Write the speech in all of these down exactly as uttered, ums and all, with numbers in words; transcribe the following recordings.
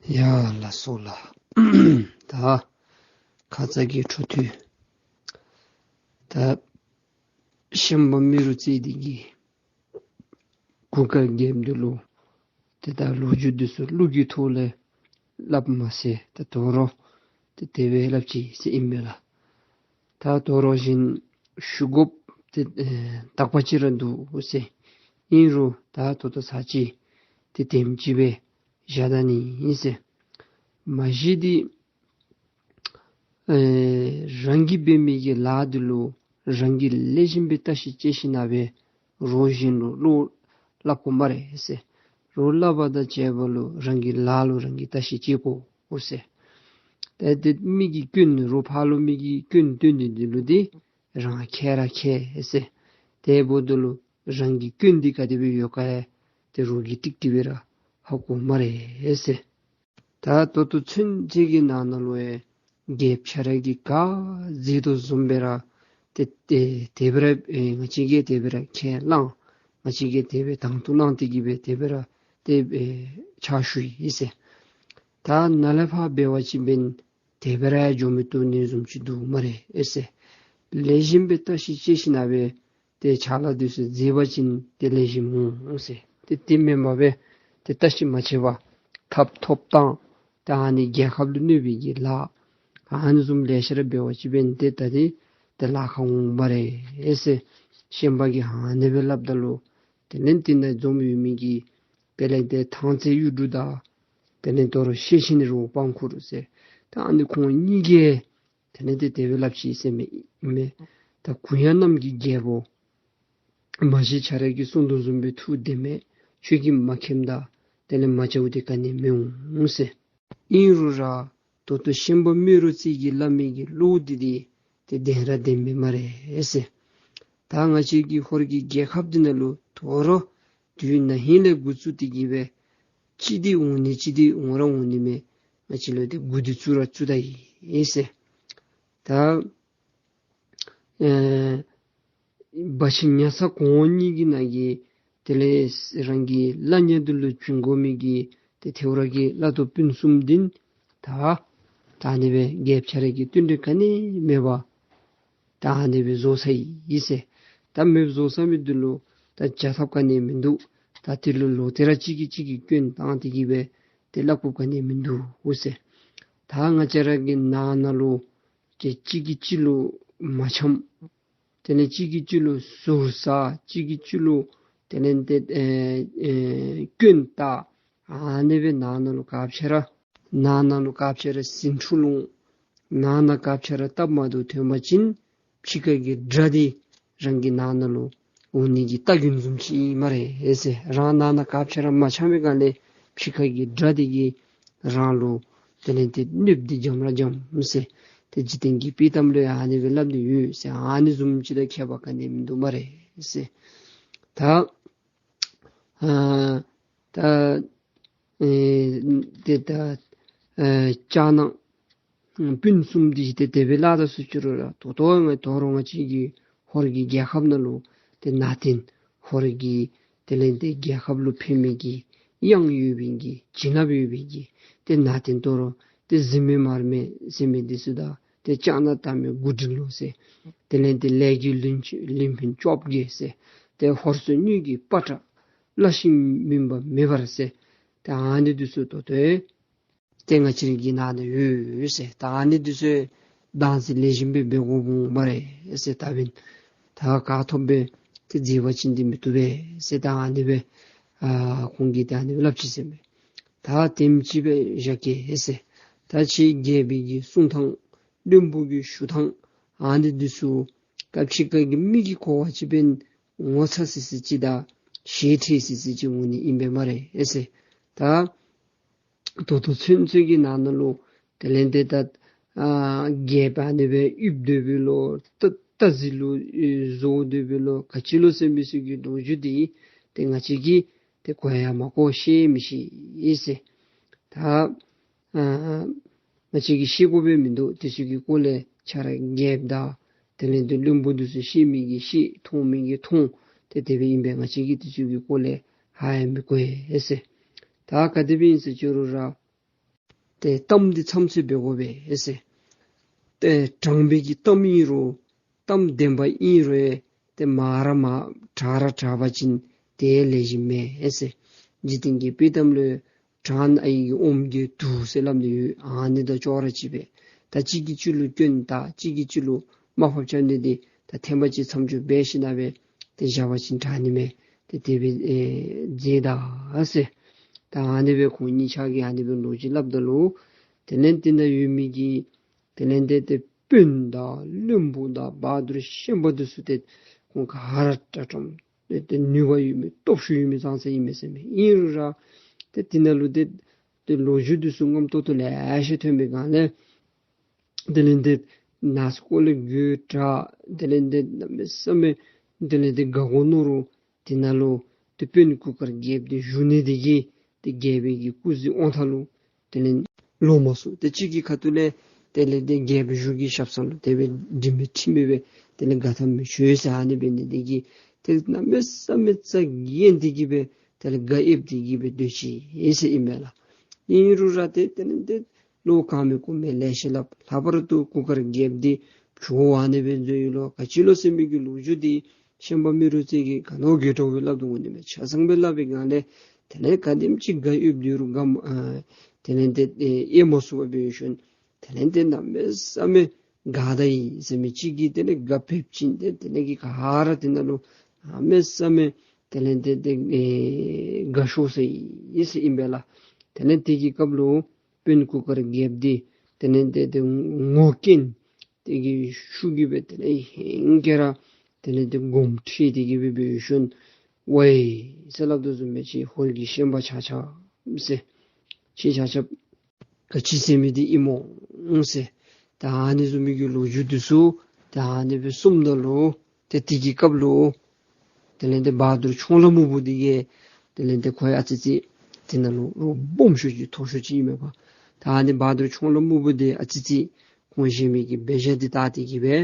ཡ་ལགས་སོ་ལགས། ད་ཁ་ཙ་གི་འཕྲོ་མཐུད་ད་ཤན་པ་རྨེ་རུ་རྩེ་འདི་གིས་གུར་དཀར་རྒྱལཔོ་འདི་ལུ་ཏེ་ད་ལོ་རྒྱུས་འདི་ཚུ་གླུ་གི་ཐོག་ལས་སླབ་མ་ཚད་ད་དོ་རུང་ཏེ་དེ་སྦེ་སླབ་ཅི་ཟེར་ཨིན་མས་ལགས། ད་དོ་རུང་བཞིན་ཞུ་དགོཔ་ཏེ་ཨེ་དག་པ་ཅིག་ར་འདུག་ཟེར། ཨིན་རུང་ད་ད་ལྟོ་ཚར་གཅིག་ཏེ་དེམ་ཅིག་སྦེ་བཞག་ད་ནི་ཨིན་ཟེར། མ་གཞི་འདི་ཨེ་རང་གིས་འབད་མི་གི་ལཱ་འདི་ལུ་རང་གིས་ལེགས་ཤོམ་སྦེ་བརྟག་ཞིབ་དཔྱད་ཞིན་ན་སྦེ་རོགས་གཞན་ལུ་བློ་སླབ་དགོ་སྨ་རེ་ཟེར། རོགས་སླབ་པ་དང་བཅས་པ་ལུ་རང་གི་ལཱ་ལུ་རང་གིས་བརྟག་ཞིབ་དཔྱད་དགོ་ཟེར། ཏེ་དེ་མི་གི་སྐྱོན་རོགས་ཕར་ལུ་མི་གི་སྐྱོན་སྟོན་ནི་འདི་ལུ་འདི་རང་ཁྱད་ར་ཁྱད་ཟེར། དེ་འབདཝ་ད་ལུ་རང་གི་སྐྱོན་འདི་ག་དེ་སྦེ་ཡོད་ག་ཡང་ཏེ་རོགས་ཀྱིས་ཀྲིག་ཀྲི་སྦེ་ར་ཧ་གོ་སྨ་རེ་ཟེར། ད་ད་ལྟོ་ཚུན་ཚོད་ཀྱི་ནང་ན་ལུ་ཡང་རྒྱལཔོ་ཁྱོད་ར་གིས་ག་མཛད་དོ་བཟུམ་སྦེ་ར་ཏེ་ཏེ་དེ་སྦེ་ར་ཨེ་ང་བཅས་ཀྱིས་དེ་སྦེ་ར་ཁས་བླངས། ང་བཅས་ཀྱིས་དེ་སྦེ་དང་དུ་བླངས་ཏེ་གིས་སྦེ་དེ་སྦེ་ར་ཏེ་ཨེ་ཕྱག་ཞུ་ཡི་ཟེར། ད་ནཱ་ལས་ཕར་འབད་བ་ཅིན་འབདན་དེ་སྦེ་ར་འགྱོ་མི་བཏུབ་ནི་བཟུམ་ཅིག་འདུག་སྨ་རེ་ཟེར། ལེགས་ཤོམ་སྦེ་བརྟག་ཞིབ་དཔྱད་ཞིན་ན་སྦེ་ཏེ་ཕྱག་ལཱ་འདི་ཚུ་མཛད་པ་ཅིན་ཏེ་ལེགས་ཤོམ་འོང་ཟེར། ཏེ་དེ་མེན་པར་སྦེ་ཏེ་བརྟག་ཞིབ་མ་དཔྱད་པར་ཐབ་ཐོབ་ཐངས་ཏེ་ཨ་ནི་རྒྱལ་ཁབ་ལུ་གནོད་པའི་གི་ལཱ་ཨ་ནི་བཟུམ་ལེ་ཤ་ར་འབད་བ་ཅིན་འབདན་ཏེ་ད་འདི་ཏེ་ལཱ་ཁག་འོང་སྨ་རེ་ཟེར། ཤན་པ་གིས་ཨ་ནི་སྦེ་སླབ་ད་ལུ་དེ་ལས་དེ་ནང་འཛོམས་ཡོད་མི་གི་དེ་ལས་ཏེ་ཐང་རྩེ་གཡུ་འབྲུག་དང་དེ་ལས་དོ་རུང་ཤེད་ཆེན་རི་བོ་པང་ཁུ་རུ་ཟེར། ད་ཨ་ནི་ཁོང་གཉིས་ཀྱིས་དེ་ལས་ཏེ་དེ་སྦེ་སླབ་ཅི་ཟེར་མས། ད་གུ་ཡངས་གནམ་གྱི་རྒྱལ་པོ་མ་གཞི་ཁྱོད་ར་གིས་གསུང་དོ་བཟུམ་སྦེ་ཐུགས་བདེན་མས། ཁྱོད་ཀྱིས་མ་མཁྱེནམ་ད་དེ་ལས་མ་བྱཝ་འདི་ག་ནི་མི་འོང་ཟེར། ཨིན་རུང་ར་ད་ལྟོ་ཤན་པ་རྨེ་རུ་རྩེ་གིས་སླབ་མི་གི་བློ་འདི་འདི་ཏེ་བདེན་ར་བདེན་མས་སྨ་རེ་ཟེར། ད་ང་བཅས་ཀྱི་ཧོར་གྱི་རྒྱལ་ཁབ་འདི་ནང་ལུ་དོ་རུང་དུས་ན་ཧིང་ལས་འགོ་བཙུགས་ཏེ་གིས་སྦེ་ཅི་འདི་འོང་ནི་ཅི་འདི་འོང་ར་འོང་ནི་མས། ང་བཅས་ལུ་ཏེ་འགོ་འདི་བཙུགས་ར་བཙུགས་ད་ཡི་ཟེར། ད་ཨེ་བ་ཕྱི་ཉ་ཚ་གོང་འོག་གཉིས་ཀྱི་ནང་གི་དེ་ལས་རང་གི་བླ་ཉེ་དུ་ལུ་བྱིན་དགོ་མི་གི་ཏེ་ཐེའུ་རང་གི་བླ་རྡོ་སྤུན་གསུམ་འདི་ད་ད་ཨ་ནི་སྦེ་རྒྱལཔོ་ཁྱོད་ར་གིས་བསྟུན་གྲོས་ག་ནི་མེད་པར་ད་ཨ་ནི་སྦེ་བཟོ་ཚར་ཡི་ཟེར། ད་མེདཔ་བཟོ་ཚར་མི་འདི་ལུ་ད་བྱ་ཐབས་ག་ནི་མིན་འདུག། ད་དེ་ལུ་ལོག་སྟེ་ར་གཅིག་གིས་གཅིག་གི་སྐྱོན་བཏང་སྟེ་གིས་སྦེ་ཏེ་སླབ་དགོཔ་ག་ནི་མིན་འདུག་ཟེར། ད་ང་བཅས་ར་གི་ནང་ན་ལུ་ཏེ་གཅིག་གིས་གཅིག་ལུ་མ་འཆམ། དེ་ལས་གཅིག་གིས་གཅིག་ལུ་ཟུར་ཟ། གཅིག་གིས་གཅིག་ལུ་དེ་ལས་ཏེ་ཨེ་ཨེ་སྐྱོན་བཏགས། ཨ་ནི་སྦེ་ནང་ན་ལུ་ག་ཅི་ར་ནང་ན་ལུ་ག་ཅི་ར་ཟིང་འཁྲུག་སློང་། ནང་ན་ག་ཅི་ར་སྟབས་མ་བདེཝ་ཐོན་པ་ཅིན་ཕྱི་ཁ་གི་དགྲ་འདི་རང་གི་ནང་ན་ལུ་འོང་ནི་གི་རྟ་རྒྱུན་བཟུམ་ཅིག་ཨིན་སྨ་རེ་ཟེར། རང་ནང་ན་ག་ཅི་ར་མ་འཆམ་པའི་སྒང་ལས་ཕྱི་ཁ་གི་དགྲ་འདི་གིས་རང་ལུ་དེ་ལས་ཏེ་གནོདཔ་འདི་འཇམ་ར་འཇམ་ཟེར། ཏེ་འཇིག་རྟེན་གྱི་དཔྱེ་གཏམ་ལུ་ཡང་ཨ་ནི་སྦེ་སླབ་ནི་ཡོད་ཟེར། ཨ་ནི་བཟུམ་ཅིག་དང་ཁྱད་པར་ག་ནི་མིན་འདུག་སྨ་རེ་ཟེར། ད་ཨ་ད་ཨེ་ཏེ་ད་ཨེ་ལྕགས་ནག་སྤུན་གསུམ་འདི་ཏེ་དེ་སྦེ་སླབ་ད་ཟེར་ཅི་རུང་ར་ད་ལྟོ་ང་ད་རུང་ང་བཅས་ཀྱི་ཧོར་གྱི་རྒྱལ་ཁབ་ནང་ལུ་ཏེ་ནང་རྟེན་ཧོར་གྱི་དེ་ལས་ཏེ་རྒྱལ་ཁབ་ལུ་ཕན་མི་གི་གཡང་ཡོད་པའི་གི་བྱིན་རླབས་ཡོད་པའི་གི་ཏེ་ནང་རྟེན་ད་རུང་ཏེ་གཟིམ་མལ་མར་མེ་ཟེར་མི་འདི་ཚུ་དང་ཏེ་ལྕགས་ནག་བཏགས་མི་དགུ་སྒྲིལ་ལོ་ཟེར། དེ་ལས་ཏེ་ལས་ཀྱི་ལུང་ཕྱོགས་ལུང་ཕན་བཅོ་བརྒྱད་ཟེར། ཏེ་ཧོར་སོག་དངུལ་གྱི་པ་ཏྲ་བླ་ཤིང་མུན་པ་མེ་འབར་ཟེར། ཏེ་ཨ་ནི་འདི་ཚུ་ད་ལྟོ་ཏེ་ང་བཅས་ར་གི་ནང་ན་ཡོད་ཟེར། ད་ཨ་ནི་འདི་ཚུ་བདག་འཛིན་ལེགས་ཤོམ་སྦེ་འབད་དགོཔ་འོང་སྨ་རེ་ཟེར། ད་འབདན་ད་ག་ཐོབ་སྦེ་ཏེ་མཛད་པ་ཅིན་འདི་མི་བཏུབ་པས་ཟེར། ད་ཨ་ནི་སྦེ་ཨ་ཁོང་གིས་ད་ཨ་ནི་སྦེ་སླབ་ཅི་ཟེར་མས། ད་དེམ་ཅིག་སྦེ་བཞག་གེ་ཟེར། ད་ཁྱེད་རྒྱལ་པོའི་གི་གསུང་ཐངས་བློན་པོ་གི་ཞུ་ཐངས་ཨ་ནི་འདི་ཚུ་སྐབས་ཅིག་ཁ་གི་མི་གིས་གོ་བ་ཅིན་འབདན་ངོ་ཚ་སི་སི་ཅིག་དང་ཞེ་ཁྲེལ་སི་སི་ཅིག་འོང་ནི་ཨིན་པས་སྨ་རེ་ཟེར། ད་ད་ལྟོ་ཚུན་ཚོད་ཀྱི་ནང་ན་ལུ་དེ་ལས་ཏེ་ད་ཨ་རྒྱལཔོ་ཨ་ནི་སྦེ་ཡིབ་སྡོད་པའི་ལོ་ཏ་ཏ་ཟི་ལུ་ཨེ་བཟོ་སྡོད་པའི་ལོ་ག་ཅི་ལོ་ཟེར་མི་ཚུ་གི་ལོ་རྒྱུས་འདི་ཏེ་ང་བཅས་ཀྱིས་ཏེ་གོ་ཡང་མ་གོ་ཤེས་མི་ཤེས་ཟེར། ད་ཨ་ང་བཅས་ཀྱིས་ཤེས་དགོ་པའི་མིན་འདུག། དེ་ཚུ་གི་སྐོར་ལས་ཁྱོད་ར་རྒྱལཔོ་དང་དེ་ལས་ཏེ་བློན་པོ་འདི་ཚུ་ཤེས་མི་གིས་ཤེས་མཐོང་མི་གིས་མཐོང་། ཏེ་དེ་སྦེ་ཨིན་པས། ང་བཅས་ཀྱིས་དེ་ཚུ་གི་སྐོར་ལས་ཧ་ཡང་མི་གོ་ཡ་ཟེར། ད་ག་དེ་སྦེ་ཨིན་ཟེར་ཅི་རུང་ར་ ཏེ་གཏམ་འདི་མཚམས་ཚོད་འབད་དགོ་པས་ཟེར། ཏེ་དྲང་པའི་གི་གཏམ་ཨིན་རུང་གཏམ་བདེན་པ་ཨིན་རུང་ཡང་ཏེ་མ་ར་མ་དྲག་ར་དྲག་པ་ཅིན་དེ་ལེགས་ཤོམ་མེན་ཟེར། འཇིག་རྟེན་གྱི་དཔྱེ་གཏམ་ལུ་དྲང་ཨའི་གི་ཨོམ་གྱི་དུག་ཟེར་སླབ་ནི་ཡོད། ཨ་ནི་དང་ཅོག་ར་གཅིག་པས། ད་གཅིག་གིས་གཅིག་ལུ་སྐྱོན་བཏགས་གཅིག་གིས་གཅིག་ལུ་དམའ་ཕབ་རྐྱབ་ནི་འདི་ད་ཐེངས་མ་གཅིག་མཚམས་འཇོག་འབད་ཞིནམ་ལས་ཏེ་བཞག་པ་ཅིན་དྲག་ནི་མས། ཏེ་དེ་སྦེ་ཨེ་མཛད་ད་ཟེར། ད་ཨ་ནི་སྦེ་ཁོང་གཉིས་ཆ་གིས་ཨ་ནི་སྦེ་ལོ་རྒྱུས་སླབ་ད་ལུ་དེ་ལས་དེ་ནང་ཡོད་མི་གི་དེ་ལས་ཏེ་ཏེ་དཔོན་དང་བློན་པོ་དང་བ་དུར་ཤན་པ་འདི་ཚུ་ཏེ་ཁོང་ག་ར་དྲག་དྲག་ཏེ་ཏེ་ནུས་པ་ཡོད་མི་སྟོབས་ཤུགས་ཡོད་མི་ཙང་ཙ་ཨིན་མས་ཟེར་མས། ཨིན་རུང་ར་ཏེ་དེ་ནང་ལུ་ཏེ་ཏེ་ལོ་རྒྱུས་འདི་ཚུ་ངོམ་ཏོག་ཏོ་ལེ་ཤ་ཐོན་པའི་སྒང་ལས་དེ་ལས་ཏེ་ནང་སྐོར་ལས་རྒོད་དྲགས་དེ་ལས་ཏེ་གནམ་མེད་ས་མེད་དེ་ལས་ཏེ་དགའ་དགོ་མནོ་རུང་དེ་ནང་ལུ་ཏེ་དཔོན་གུར་དཀར་རྒྱལཔོ་འདི་བཞུགས་ནི་དེ་གིས་ཏེ་རྒྱལ་པོའི་གི་སྐུ་གཟི་དབང་ཐང་ལུ་དེ་ལས་ལོང་མ་སོང་། ཏེ་གཅིག་གི་ཁ་ཐུག་ལས་དེ་ལས་ཏེ་རྒྱལ་པོའི་བཞུགས་ཀྱི་ཞབས་ས་ལུ་དེ་སྦེ་དྲི་མི་དྲི་མི་སྦེ་དེ་ལས་དགའ་ཐང་མི་ཆོད་ཟེར། ཨ་ནི་འབད་ནི་དེ་གིས་ཏེ་གནམ་མེད་ས་མེད་རྩ་འགེངས་ཏེ་གིས་སྦེ་དེ་ལས་དགའ་འོས་ཏེ་གིས་སྦེ་སྡོད་ཅི་ཟེར་ཨིན་པས་ལགས། ཨིན་རུང་ར་ཏེ་དེ་ལས་ཏེ་བློ་གང་མེད་ཁོ་མེད་ལེ་ཤ་སླབ། ལྷག་པར་དུ་གུར་དཀར་རྒྱལཔོ་འདི་ཇོ་བོ་ཨ་ནི་སྦེ་མཛད་ཡོད་ལོ་ག་ཅི་ལོ་ཟེར་མི་གི་ལོ་རྒྱུས་འདི་ཤན་པ་རྨེ་རུ་རྩེ་གིས་ག་ནི་བ་དགེ་གྲོགས་སྦེ་སླབ་དོ་འོང་ནི་མས། ཆ་ཚང་སྦེ་སླབ་པའི་སྒང་ལས་དེ་ལས་ག་དེམ་ཅིག་དགའ་འོས་ཏེ་རུང་དགའ་མ་ཨ་དེ་ལས་ཏེ་ཨེ་ཨེ་མ་སོང་བ་འབད་ཞིནམ་དེ་ལས་ཏེ་གནམ་མེད་ས་མེད་དགའ་ད་ཡི་ཟེར་མི་གཅིག་གིས་དེ་ལས་དགའ་ཕེབས་ཅིན་ཏེ་དེ་ལས་གི་ག་ར་དེ་ནང་ལུ་གནམ་མེད་ས་མེད་དེ་ལས་ཏེ་ཏེ་ཨེ་དགའ་ཤོས་ཟེར་ཡི་ཟེར་ཨིན་པས་ལགས། དེ་ལས་དེ་གི་སྐབས་ལུ་དཔོན་གུར་དཀར་རྒྱལཔོ་འདི་དེ་ལས་ཏེ་ཏེ་ངོ་རྐྱེན་དེ་གི་ཤུགས་ཀྱིས་སྦེ་དེ་ལས་ཧེང་སྐལ་ར་དེ་ལས་ཏེ་དགོངསམ་ཁྲེལ་ཏེ་གིས་སྦེ་འབད་ཞིནམ་ཝའི་ཟེར་སླབ་དོ་བཟུམ་སྦེ་ཁྱེད་ཧོར་གྱི་ཤན་པ་ཆ་ཁྱབ་ཟེར། ཁྱེད་ཆ་ཁྱབ་ག་ཅི་ཟེར་མི་འདི་ཨིན་མོ་ཟེར། ད་ཨ་ནི་བཟུམ་མའི་གི་ལོ་རྒྱུས་འདི་ཚུ་ད་ཨ་ནི་སྦེ་གསུངམ་ད་ལུ་ཏེ་དེ་གི་སྐབས་ལུ་དེ་ལས་ཏེ་བ་དུར་ཆུང་ལ་སྨུག་པོ་འདི་གིས་དེ་ལས་ཏེ་ཁོ་ཡང་ཨ་ཙི་ཙི་དེ་ནང་ལུ་རོ་སྦོམ་ཤོས་ཅིག་མཐོ་ཤོས་ཅིག་ཨིན་མས་པ། ད་ཨ་ནི་བ་དུར་ཆུང་ལ་སྨུག་པོ་འདི་ཨ་ཙི་ཙི་ཁོང་གཞན་མི་གི་འབད་བཞག་འདི་བལྟ་སྟེ་གིས་སྦེ་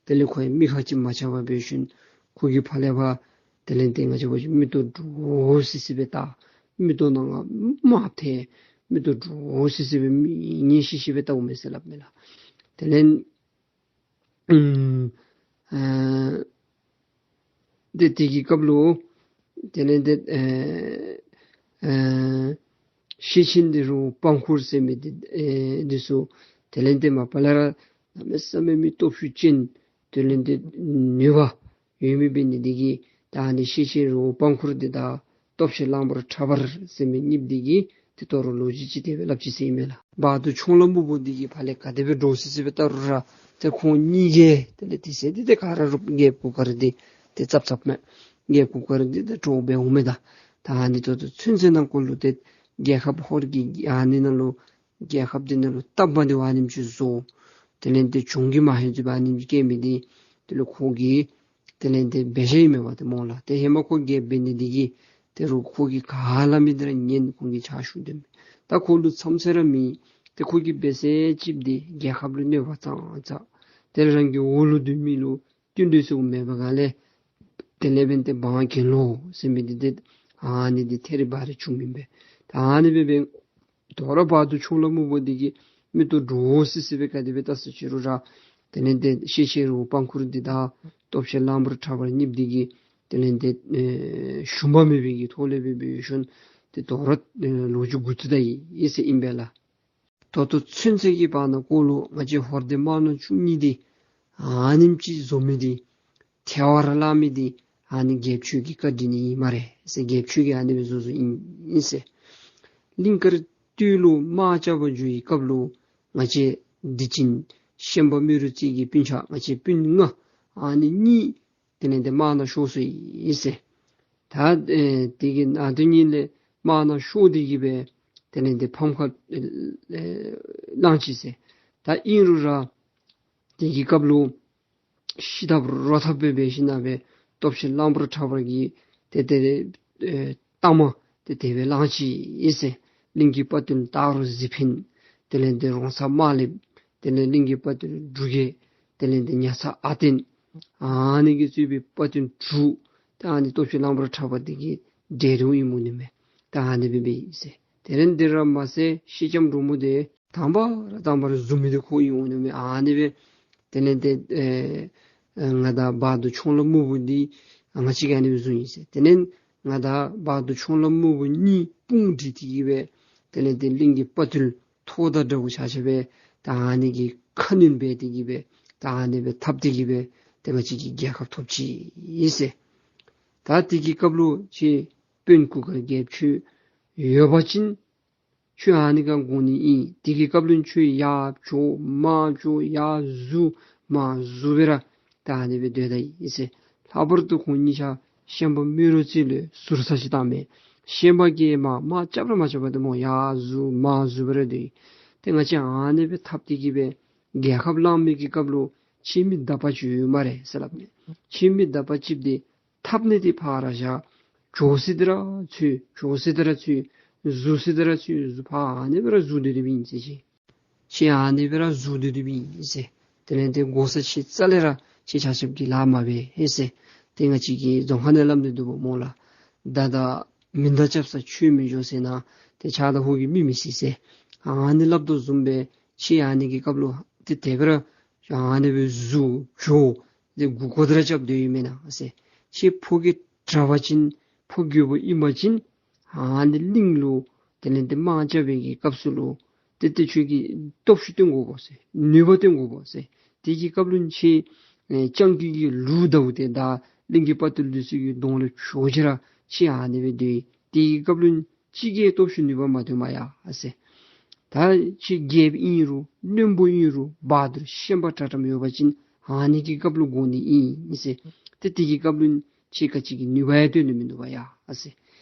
དེ་ལས་ཁོ་ཡང་མིག་ཁ་ཅིག་མ་ཆག་པར་འབད་ཞིནམ་ཁོ་གི་ཕར་ལས་ཕར་དེ་ལས་ཏེ་ང་བཅས་འབད་བ་ཅིན་མིག་ཏོ་འདྲོག་སི་སི་སྦེ་བལྟ། མིག་ཏོ་ནང་ང་དམར་ཐལ། མིག་ཏོ་འདྲོག་སི་སི་སྦེ་མིག་ངན་ཤིག་ཤིག་སྦེ་བལྟཝ་མས་ཟེར་སླབ་མས་ལགས། དེ་ལས་ཨུམ་ཨ་ཏེ་དེ་གི་སྐབས་ལུ་དེ་ལས་ཏེ་ཨེ་ཨེ་ཤེད་ཆེན་འདི་རུང་པང་ཁུར་ཟེར་མི་འདི་ཨེ་འདི་ཚུ་དེ་ལས་ཏེ་མ་པ་ལས་ར་གནམ་མེད་ས་མེད་མི་སྟོབས་ཤུགས་ཅན་དེ་ལས་ཏེ་ནུས་པ་ཡོད་མི་འབད་ནི་དེ་གིས་ད་ཨ་ནི་ཤེད་ཆེན་རུང་པང་ཁུར་འདི་དང་སྟོབས་ཆེན་གླང་པོ་ཁྲ་འབར་ཟེར་མི་གཉིསཔོ་འདི་གིས་ཏེ་དོ་རུང་ལོ་རྒྱུས་ཅིག་དེ་སྦེ་སླབ་ཅི་ཟེར་ཨིན་མས་ལགས། བ་དུར་ཆུང་ལ་སྨུག་པོ་འདི་གིས་ཕར་ལས་ག་དེ་སྦེ་འདྲོག་སི་སི་སྦེ་བལྟ་རུང་ར་ཏེ་ཁོང་གཉིས་ཀྱིས་དེ་ལས་དེ་ཟེར་ཏེ་ཏེ་ག་ར་རུང་རྒྱལཔོ་གུར་དཀར་འདི་ཏེ་ཙབ་ཙབ་མས། རྒྱལཔོ་གུར་དཀར་འདི་ཏེ་གྲོགས་འབད་འོང་མས་ད། ད་ཨ་ནི་ད་ལྟོ་ཚུན་ཚོད་ནང་འཁོད་ལུ་ཏེ་རྒྱལ་ཁབ་ཧོར་གྱི་ཨ་ནི་ནང་ལུ་རྒྱལ་ཁབ་འདི་ནང་ལུ་སྟབས་མ་བདེཝ་ཨ་ནེམ་ཅིག་བཟོ། དེ་ལས་ཏེ་གྱོང་གུད་མ་ཧན་ཚུགས་པའི་ཨ་ནེམ་ཅིག་བཀལ་མི་འདི་དེ་ལུ་ཁོ་གི་དེ་ལས་ཏེ་འབད་བཞག་ཨིན་མས་པ་ཏེ་སྨོ་ལགས། ཏེ་ཧེ་མ་ཁོ་རྒྱལཔོ་འབད་ནི་འདི་གིས་དོ་རུང་ཁོ་གིས་ག་སླབ་མི་འདི་ར་ཉན། ཁོང་གི་ཕྱག་ཞུ་སྡོད་མི་ད་ཁོ་ལུ་མཚམས་ཚད་ར་མེད། ཏེ་ཁོ་གིས་འབད་ས་ཅིག་འདི་རྒྱལ་ཁབ་ལུ་གནོད་པ་ཙང་ཙ། དེ་ལས་རང་གི་འོག་ལུ་སྡོད་མི་ལུ་བསྟུན་གྲོས་ཟེར་མེད་པའི་སྒང་ལས་དེ་ལས་འབདན་ཏེ་འབངས་གྱེན་ལོག་ཟེར་མི་འདི་ཏེ་ཨ་ནི་འདི་ཐད་རི་བ་རི་བྱུངམ་ཨིན་པས། ད་ཨ་ནི་སྦེ་འབདན་དོ་རུང་བ་དུར་ཆུང་ལ་སྨུག་པོ་འདི་གིས་མིག་ཏོ་འདྲོག་སི་སི་སྦེ་ག་དེ་སྦེ་བལྟ་སི་ཅི་རུང་ར་དེ་ལས་ཏེ་ཤེད་ཆེན་རུང་པང་ཁུར་འདི་དང་སྟོབས་ཆེན་གླང་པོ་ཁྲ་འབར་གཉིསཔོ་འདི་གིས་དེ་ལས་ཏེ་ཨེ་ཞུམ་པ་མེད་པའི་གི་ཐོག་ལས་སྦེ་འབད་ཞིནམ་ཏེ་དོ་རུང་ཨེ་ལོ་རྒྱུས་འགོ་བཙུགས་ད་ཡི་ཟེར་ཨིན་པས་ལགས། ད་ལྟོ་ཚུན་ཚོད་ཀྱི་བར་ན་འཁོད་ལུ་ང་བཅས་ཧོར་སྡེ་དམར་ནག་བཅུ་གཉིས་འདི་ཨ་ནེམ་ཅིག་བཟོ་མི་འདི་ཐལ་བར་བརླག་མི་འདི་ཨ་ནི་རྒྱལཔོ་ཁྱོད་ཀྱི་བཀའ་དྲིན་ཨིན་སྨ་རེ་ཟེར། རྒྱལཔོ་ཁྱོད་ཀྱིས་ཨ་ནི་སྦེ་བཟོ་བཟོཝ་ཨིན་ཟེར། གླིང་དཀར་སྟོད་ལུ་དམག་རྐྱབ་པར་འགྱོ་བའི་སྐབས་ལུ་ང་བཅས་སྡིག་ཅན་ཤན་པ་རྨེ་རུ་རྩེ་གི་སྤུན་ཆ་ང་བཅས་སྤུན་ལྔ་ཨ་ནི་གཉིས་དེ་ལས་ཏེ་དམག་ནང་ཤོར་སོ་ཡི་ཟེར། ད་ཨེ་དེ་གི་ནང་དོན་ཉིད་ལས་དམག་ནང་ཤོར་ཏེ་གིས་སྦེ་དེ་ལས་ཏེ་ཕམ་ཁ་ཨེ་བླངས་ཅི་ཟེར། ད་ཨིན་རུང་ར་དེ་གི་སྐབས་ལུ་ཤི་ཐབས་རོ་ཐབས་སྦེ་འབད་ཞིནམ་ལས་སྟོབས་ཆེན་གླང་པོ་ཁྲ་འབར་གྱིས་ཏེ་ཏེ་ཨེ་གཏའ་མ་ཏེ་དེ་སྦེ་བླངས་ཅི་ཨིན་ཟེར། གླིང་གི་དཔའ་རྟུལ་སྟག་རོང་གཟིག་འཕེན། དེ་ལས་ཏེ་རོང་ཚ་དམར་ལེབ། དེ་ལས་གླིང་གི་དཔའ་རྟུལ་འབྲུག་རྒྱལ། དེ་ལས་ཏེ་ཉ་ཚ་ཨ་བརྟན། ཨ་ནི་གིས་གཙོས་པའི་དཔའ་རྟུལ་དྲུག་ད་ཨ་ནི་སྟོབས་ཆེན་གླང་པོ་ཁྲ་འབར་འདི་གི་གྲལ་རིམ་ཨིནམ་འོང་ནི་མས། ད་ཨ་ནི་སྦེ་འབད་ཡི་ཟེར། དེ་རིང་འདི་ར་མ་ཚད་སེང་ལྕམ་འབྲུག་མོ་འདི་ དང་པ་ར་དང་པ་ར་བཟུང་མི་འདི་ཁོ་ཨིན་འོང་ནི་མས། ཨ་ནི་སྦེ་དེ་ལས་ཏེ་ཨེ་ང་དང་བ་དུར་ཆུང་ལ་སྨུག་པོ་འདི་ང་བཅས་ཀྱིས་ཨ་ནི་སྦེ་བཟུང་ཡི་ཟེར། དེ་ལས་ང་དང་བ་དུར་ཆུང་ལ་སྨུག་པོ་གཉིས་དཔུང་སྒྲིག་སྟེ་གི་སྦེ་དེ་ལས་ཏེ་གླིང་གི་དཔའ་རྟུལ་ཐོག་དང་འདྲཝ་ཆ་ཁྱབ་སྦེ་ད་ཨ་ནི་གི་ཁ་གནོན་འབད་དེ་གི་སྦེ་ད་ཨ་ནི་སྦེ་འཐབ་སྟེ་གི་སྦེ་ཏེ་ང་བཅས་ཀྱིས་རྒྱལ་ཁ་ཐོབ་ཅི་ཟེར། ད་དེ་གི་སྐབས་ལུ་ཁྱེད་དཔོན་གུར་དཀར་རྒྱལཔོ་ཁྱོད་ཡོད་པ་ཅིན་ཁྱོད་ཨ་ནི་ཁར་དགོ་ནི་ཨིན། དེ་གི་སྐབས་ལུ་ཁྱོད་ཡར་འགྱོ་མར་འགྱོ་ཡར་ཟུར་མར་ཟུར་སྦེ་ར་ད་ཨ་ནི་སྦེ་སྡོད་ད་ཡི་ཟེར། ལྷག་པར་དུ་ཁོང་གཉིས་ཆ་ཤན་པ་རྨེ་རུ་རྩེ་ལུ་ཟུར་ས་ཅིག་བཏང་མས། ཤན་པ་གིས་མར་མར་རྐྱབ་ར་མ་རྐྱབ་པར་ཏེ་མོ་ཡར་ཟུར་མར་ཟུར་སྦེ་ར་སྡོད་ཡི། ཏེ་ང་བཅས་ཨ་ནི་སྦེ་འཐབ་སྟེ་གི་སྦེ་རྒྱལ་ཁ་བླང་མི་གི་སྐབས་ལུ་ཁྱེད་མི་དག་པ་ཅིག་ཡོད་སྨ་རེ་ཟེར་སླབ་མས། ཁྱེད་མི་དག་པ་ཅིག་འདི་འཐབ་ནི་འདི་ཕར་ར་བཞག། འགྱོ་ས་འདི་ར་འཚོལ། འགྱོ་ས་འདི་ར་འཚོལ། ཟུར་ས་འདི་ར་འཚོལ། ཟུར་ཕར་ཨ་ནི་སྦེ་ར་ཟུར་སྡོད་སྡོདཔ་ཨིན་ཟེར་ཁྱེད། ཁྱེད་ཨ་ནི་སྦེ་ར་ཟུར་སྡོད་སྡོདཔ་ཨིན་ཟེར། དེ་ལས་ཏེ་དགོ་ས་ཅིག་རྩ་ལས་ར་ཁྱེད་ཆ་ཁྱབ་ཀྱིས་ལཱ་མ་འབད་ཟེར། ཏེ་ང་བཅས་ཀྱི་རྫོང་ཁ་ནང་སླབ་སྟེ་འདུག་པ་སྨོ་ལགས། མདའ་དང་མེ་མདའ་རྐྱབ་ས་ཁྱོད་མི་འགྱོ་ཟེར་ན་ཏེ་ཕྱག་དང་ཧོར་གྱིས་མི་མི་ཤེས་ཟེར། ཨ་ནི་སླབ་དོ་བཟུམ་སྦེ་ཁྱེད་ཨ་ནི་གི་སྐབས་ལུ་ཏེ་དེ་སྦེ་ར་ཨ་ནི་སྦེ་ཟུར་འགྱོ་ཏེ་མགུ་སྐོར་འདི་ར་རྐྱབ་སྡོད་ཡི་མེན་ན་ཟེར། ཁྱེད་ཕོ་རྒྱས་དྲག་པ་ཅིན་ཕོ་རྒོད་པོ་ཨིན་པ་ཅིན་ཨ་ནི་གླིང་ལུ་དེ་ལས་ཏེ་དམག་རྐྱབ་པའི་གི་སྐབས་སུ་ལུ་ཏེ་ཏེ་ཁྱོད་ཀྱིས་སྟོབས་ཤུགས་སྟོན་དགོ་པས་ཟེར། ནུས་པ་སྟོན་དགོ་པས་ཟེར། དེ་གི་སྐབས་ལུ་ཁྱེད་ཨེ་སྤྱང་ཀི་གི་ལུག་ལྟ་བུ་ཏེ་ད་གླིང་གི་དཔའ་རྟུལ་འདི་ཚུ་གི་གདོང་ལུ་བྱོག་ཅི་ར་ཁྱེད་ཨ་ནི་སྦེ་སྡོད་ཡི། དེ་གི་སྐབས་ལུ་ཅིག་གིས་སྟོབས་ཤུགས་ནུས་པ་མ་སྟོན་པ་ཡ་ཟེར། ད་ཁྱེད་རྒྱལཔོ་ཨིན་རུང་བློན་པོ་ཨིན་རུང་བ་དུར་ཤན་པ་དྲག་དྲག་ཡོད་པ་ཅིན་ཨ་ནི་གི་སྐབས་ལུ་དགོ་ནི་ཨིན་ཟེར། ཏེ་དེ་གི་སྐབས་ལུ་ཁྱེད་ག་ཅི་གི་ནུས་པ་ཡང་སྟོན་ནི་མིན་འདུག་པ་ཡ་ཟེར།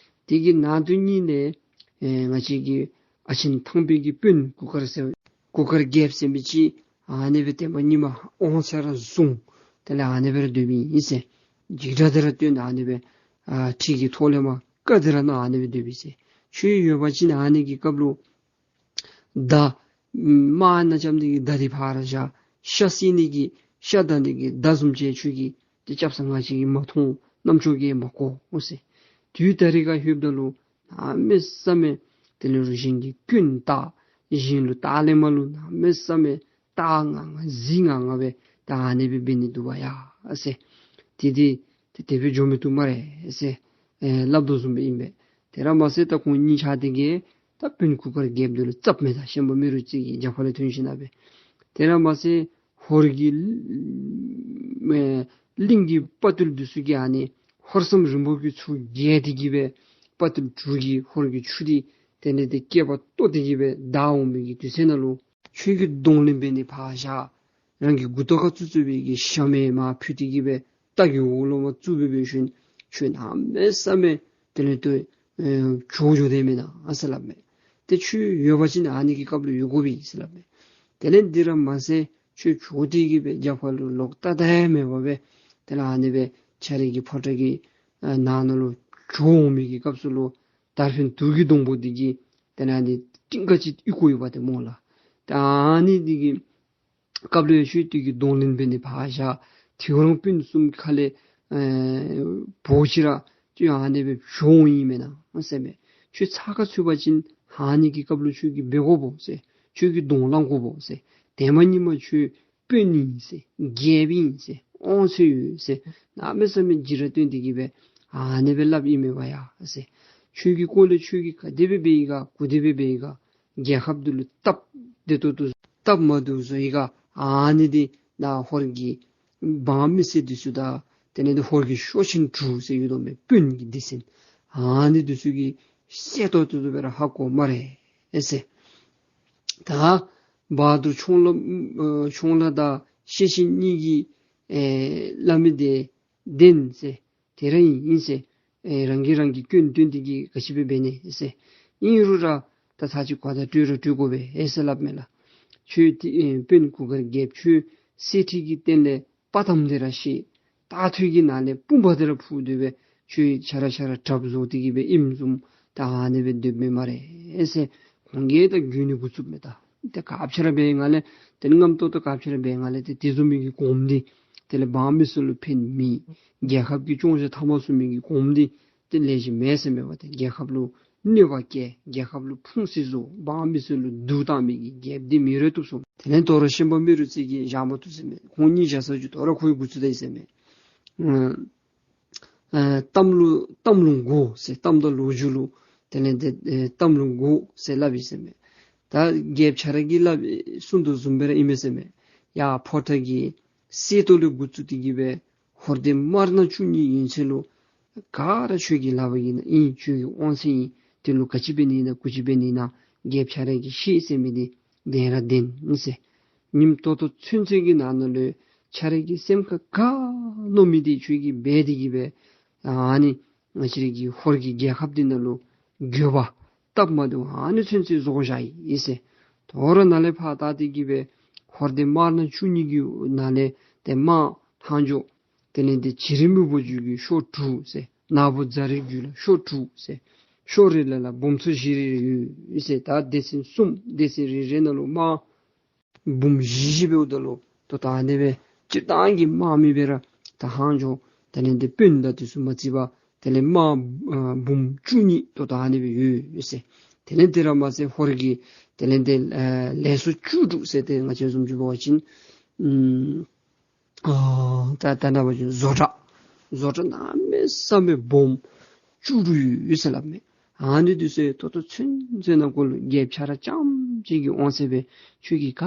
དེ་གི་ནང་དོན་ཉིད་ལས་ཨེ་ང་བཅས་ཀྱི་ཨ་ཆེན་ཐང་པའི་གི་དཔོན་གུར་དཀར་ཟེར་གུར་དཀར་རྒྱལཔོ་ཟེར་མི་ཅིག་ཨ་ནི་སྦེ་ཏེ་མ་ཉི་མ་དབང་ཚད་ར་བཟུང་། དེ་ལས་ཨ་ནི་སྦེ་ར་སྡོད་མི་ཨིན་ཟེར། འཇིགས་སྐྲག་འདི་ར་སྟོན་ཨ་ནི་སྦེ་ཨ་ཁྲི་གི་ཐོག་ལས་མར་བཀའ་འདི་ར་གནང་ཨ་ནི་སྦེ་སྡོད་པས་ཟེར། ཁྱོད་ཡོད་པ་ཅིན་ཨ་ནི་གི་སྐབས་ལུ་མདའ་དམག་ནང་རྐྱབ་ནི་གི་མདའ་འདི་ཕར་ར་བཞག། ཤ་བསད་ནི་གི་ཤ་བདའ་ནི་གི་མདའ་བཟུམ་ཅིག་ཁྱོད་ཀྱིས་ཏེ་རྐྱབ་ས་ང་བཅས་ཀྱིས་མ་མཐོང་། རྣམ་ཅོ་གིས་མ་གོ་འོང་ཟེར། དུས་ད་རིས་ཁར་ལྷོདཔ་ད་ལུ་གནམ་མེད་ས་མེད་དེ་ལས་རུང་གཞན་གྱིས་སྐྱོན་བཏགས། གཞན་ལུ་བཏགས་ལས་མར་ལུ་གནམ་མེད་ས་མེད་བཏགས་ང་ང་གཟིགས་ང་ང་སྦེ་ད་ཨ་ནི་སྦེ་འབད་ནི་འདུག་པ་ཡ་ཟེར། དེ་དེ་དེ་དེ་སྦེ་འགྱོ་མི་བཏུབ་སྨ་རེ་ཟེར་ཨེ་སླབ་དོ་བཟུམ་སྦེ་ཨིན་པས། དེ་ར་མ་ཚད་ད་ཁོང་གཉིས་ཆ་དེ་གིས་ད་དཔོན་གུར་དཀར་རྒྱལཔོ་འདི་ལུ་རྩབ་མེན་ན་ཤན་པ་རྨེ་རུ་རྩེ་གི་རྒྱབ་ཁ་ལས་ཐོན་ཞིནམ་ལས། དེ་ར་མ་ཚད་ཧོར་གྱི་ཨེ་གླིང་གི་དཔའ་རྟུལ་འདི་ཚུ་གིས་ཨ་ནི་ཧོར་ཟམ་རིང་པོ་གི་ཚུར་བརྒལ་ཏེ་གི་སྦེ་དཔའ་རྟུལ་དྲུག་གིས་ཧོར་གྱི་ཆུ་འདི་དེ་ལས་ཏེ་སྐེད་པ་བཏོག་སྟེ་གི་སྦེ་བདའ་འོང་མི་གི་དུས་ཚོད་ནང་ལུ་ཁྱོད་ཀྱིས་གདོང་ལེན་འབད་ནི་ཕར་བཞག། རང་གི་མགུ་ཏོ་ཁར་བཙུགས་བཙུགས་པའི་གི་ཞྭམོ་མར་ཕུད་དེ་གི་སྦེ་རྟ་གི་འོག་ལུ་མར་བཙུགས་སྦེ་འབད་ཞིནམ་ཁྱོད་གནམ་མེད་ས་མེད་དེ་ལས་ཏེ་ཨེ་བྱོག་འགྱོ་དེས་མེན་ན་ཟེར་སླབ་མས། ཏེ་ཁྱོད་ཡོད་པ་ཅིན་ཨ་ནི་གི་སྐབས་ལུ་ཡོད་དགོ་པས་ཟེར་སླབ་མས། དེ་ལས་འདི་ར་མ་ཚད་ཁྱོད་བྱོག་སྟེ་གི་སྦེ་རྒྱབ་ཁ་ལུ་ལོག་ལྟ་ལྟ་ཡང་མེད་པར་སྦེ་དེ་ལས་ཨ་ནི་སྦེ་ཁྱོད་རའི་གི་ཕོ་བྲང་གི་ཨ་ནང་ན་ལུ་བྱོག་འོང་མི་གི་སྐབས་སུ་ལུ་དར་འཕེན་དུག་གི་སྡོང་པོ་འདི་གིས་དེ་ལས་ཨ་ནི་ཏིང་ཀ་ཅིག་གཡུག་བཀོ་ཡོདཔ་ད་སྨོ་ལགས། ད་ཨ་ནི་འདི་གི་སྐབས་ལུ་ཡང་ཁྱོད་དེ་གི་གདོང་ལེན་འབད་ནི་ཕར་བཞག། ཐེའུ་རང་སྤུན་གསུམ་ཁ་ལས་ཨེ་འབོ་ཅི་ར་ཁྱོད་ཨ་ནི་སྦེ་བྱོག་འོང་ཡི་མེན་ན་ཟེར་མས། ཁྱོད་ཚ་ཁ་ཚུད་པ་ཅིན་ཨ་ནི་གི་སྐབས་ལུ་ཁྱོད་ཀྱིས་འབད་དགོ་པས་ཟེར། ཁྱོད་ཀྱིས་གདོང་ལེན་དགོ་པས་ཟེར། ཏེ་མ་ཉི་མ་ཁྱོད་དཔོན་ཨིན་ཟེར། རྒྱལཔོ་ཨིན་ཟེར། དབང་ཚད་ཡོད་ཟེར། གནམ་མེད་ས་མེད་འཇིགས་སྐྲག་སྟོན་ཏེ་གི་སྦེ་ཨ་ནི་སྦེ་སླབ་ཨིན་མས་པ་ཡ་ཟེར། ཁྱོད་ཀྱི་སྐོར་ལས་ཁྱོད་ཀྱིས་ག་དེ་སྦེ་འབད་ཡི་ག་ག་དེ་སྦེ་འབད་ཡི་ག། རྒྱལ་ཁབ་འདི་ལུ་སྟབས་བདེ་ཏོག་ཏོ་སྟབས་མ་བདེཝ་བཟོ་ཡི་ག། ཨ་ནི་འདི་ད་ཧོར་གྱི་འབངས་མི་སེར་འདི་ཚུ་དང་དེ་ལས་ཏེ་ཧོར་གྱི་ཤོག་ཆེན་དྲུག་ཟེར་ཡོད་དོ་མས། དཔོན་གྱི་སྡེ་ཚན་ཨ་ནི་འདི་ཚུ་གིས་གསལ་ཏོག་ཏོ་སྦེ་ར་ཧ་གོ་སྨ་རེ་ཟེར། ད་བ་དུར་ཆུང་ལ་ཨེ་ཆུང་ལ་དང་ཤེད་ཆེན་གཉིས་ཀྱིས་ཨེ་སླབ་མི་འདི་བདེན་ཟེར། དེ་ར་ཨིན་ཨིན་ཟེར། ཨེ་རང་གིས་རང་གི་སྐྱོན་སྟོན་ཏེ་གི་ག་ཅི་སྦེ་འབད་ནི་ཟེར། ཨིན་རུང་ར་ད་ཚར་གཅིག་གོ་བརྡ་སྤྲོད་ར་སྤྲོད་དགོ་པས་ཨེ་ཟེར་སླབ་མས་ལགས། ཁྱོད་དེ་ཨེ་དཔོན་གུར་དཀར་རྒྱལཔོ་ཁྱོད་གསེར་ཁྲི་གི་སྟེང་ལས་དཔའ་གཏམ་འདི་ར་བཤད། རྟ་ཐོད་ཀྱི་ནང་ལས་དཔུང་པ་འདི་ར་འཕུར་སྡོད་པས། ཁྱོད་ཁྱོད་ར་ཁྱོད་ར་དྲགཔ་བཟོ་སྟེ་གི་སྦེ་ཨིནམ་བཟུམ་ད་ཨ་ནི་སྦེ་སྡོདཔ་མས་སྨ་རེ་ཟེར། ཁོང་གིས་ད་རྒྱུ་ནི་འགོ་བཙུགསཔ་མས་ད། ཏེ་ག་ཅི་ར་འབད་ང་ལས་ཏེ་རྔམ་ཏོག་ཏོ་ག་ཅི་ར་འབད་ང་ལས་ཏེ་དེ་བཟུམ་མའི་གི་གོངམ་འདི་དེ་ལས་འབངས་མི་སེར་ལུ་ཕན་མེད། རྒྱལ་ཁབ་ཀྱི་སྐྱོང་བཞག་ཐ་མ་སོང་མི་གི་གོངམ་འདི་ཏེ་ལེགས་ཤོམ་མེད་ཟེར་མས་པ། ཏེ་རྒྱལ་ཁབ་ལུ་ གནོད་པ་བཀལ། རྒྱལ་ཁབ་ལུ་ཕུང་སུ་བཟོ། འབངས་མི་སེར་ལུ་སྡུག་བཏང་མི་གི་རྒྱལཔོ་འདི་མི་རེ་བཏུབ་སོང་། དེ་ལས་དོ་རུང་ཤན་པ་རྨེ་རུ་རྩེ་གིས་བཞག་མ་བཏུབ་ཟེར་མས། ཁོང་གཉིས་བཞག་ས་ཅིག་དོ་རུང་ཁོ་གིས་འགོ་བཙུགས་ད་ཡི་ཟེར་མས། ཨ་ཨ་གཏམ་ལུ་གཏམ་ལུ་མགོ་ཟེར། གཏམ་དང་ལོ་རྒྱུས་ལུ་དེ་ལས་དེ་ཨེ་གཏམ་ལུ་མགོ་ཟེར་སླབ་ཡི་ཟེར་མས། ད་རྒྱལཔོ་ཁྱོད་ར་གིས་སླབ་གསུངས་དོ་བཟུམ་སྦེ་ར་ཨིན་མས་ཟེར་མས། ཡར་ཕོ་བྲང་གི་གསེར་ཏོག་ལས་འགོ་བཙུགས་ཏེ་གི་སྦེ་ཧོར་སྡེ་དམར་ནག་བཅུ་གཉིས་ཡན་ཆད་ལུ་ག་ར་ཁྱོད་ཀྱི་ལག་པར་ཨིན་ན་ཨིན། ཁྱོད་ཀྱི་དབང་ཚད་ཨིན། དེ་ལུ་ག་ཅི་འབད་ནི་ཨིན་ན་གུ་ཅི་འབད་ནི་ཨིན་ན་རྒྱལཔོ་ཁྱོད་ར་གིས་ཤེས་ཟེར་མི་འདི་བདེན་ར་བདེན་ཨིན་ཟེར། ཉིནམ་ད་ལྟོ་ཚུན་ཚོད་ཀྱི་ནང་ན་ལུ་ཁྱོད་ར་གི་སེམས་ཁར་ག་མནོ་མི་འདི་ཁྱོད་ཀྱིས་འབད་དེ་གི་སྦེ་ཨ་ནི་ང་བཅས་ར་གི་ཧོར་གྱི་རྒྱལ་ཁབ་འདི་ནང་ལུ་འགྱོད་པ་སྟབས་མ་བདེཝ་ཨ་ནི་ཚུན་ཚོད་བཟོ་བཞག་ཡི་ཟེར། དོ་རུང་ནཱ་ལས་ཕར་བལྟ་སྟེ་གི་སྦེ་ཧོར་སྡེ་དམར་ནག་བཅུ་གཉིས་ཀྱི་ནང་ལས་ཏེ་དམག་ལྷག་འཕྲོ་དེ་ལས་ཏེ་བྱི་རིལ་སྨུག་པོ་རྒྱུད་ཀྱི་ཤོག་དྲུག་ཟེར། ནག་པོ་ཛ་རིག་རྒྱུད་ལ་ཤོག་དྲུག་ཟེར། ཤོག་རེ་ལ་ལ་འབུམ་ཚོ་བཞི་རེ་རེ་ཡོད་ཟེར། ད་སྡེ་ཚན་གསུམ་སྡེ་ཚན་རེ་རེ་ནང་ལུ་དམག་འབུམ་བཞི་བཞི་འབདཝ་ད་ལུ་ད་ལྟོ་ཨ་ནི་སྦེ་སྤྱིར་བཏང་གི་དམག་མི་སྦེ་ར་ད་ལྷག་འཕྲོ་དེ་ལས་ཏེ་དཔོན་དང་དེ་ཚུ་མ་བརྩིས་པར་དེ་ལས་དམག་ཨ་འབུམ་བཅུ་གཉིས་ད་ལྟོ་ཨ་ནི་སྦེ་ཡོད་ཟེར། དེ་ལས་དེ་ར་མ་ཚད་ཧོར་གྱི་དེ་ལས་ཏེ་ཨ་ལས་ཚོགས་བཅུ་དྲུག་ཟེར་ཏེ་ང་བཅས་བཟུམ་ཅིག་འབད་བ་ཅིན་ཨམ་ཨ་ད་ད་ནཱ་འབད་བ་ཅིན་བཟོ་གྲྭ་བཟོ་གྲྭ་གནམ་མེད་ས་མེད་སྦོམ་བཅུ་དྲུག་ཡོད་ཟེར་སླབ་མས། ཨ་ནི་འདི་ཚུ་ད་ལྟོ་ཚུན་ཚོད་ནང་འཁོད་ལུ་རྒྱལཔོ་ཁྱོད་ར་རྐྱངམ་གཅིག་གི་དབང་ཚད་སྦེ་ཁྱོད་ཀྱིས་ག་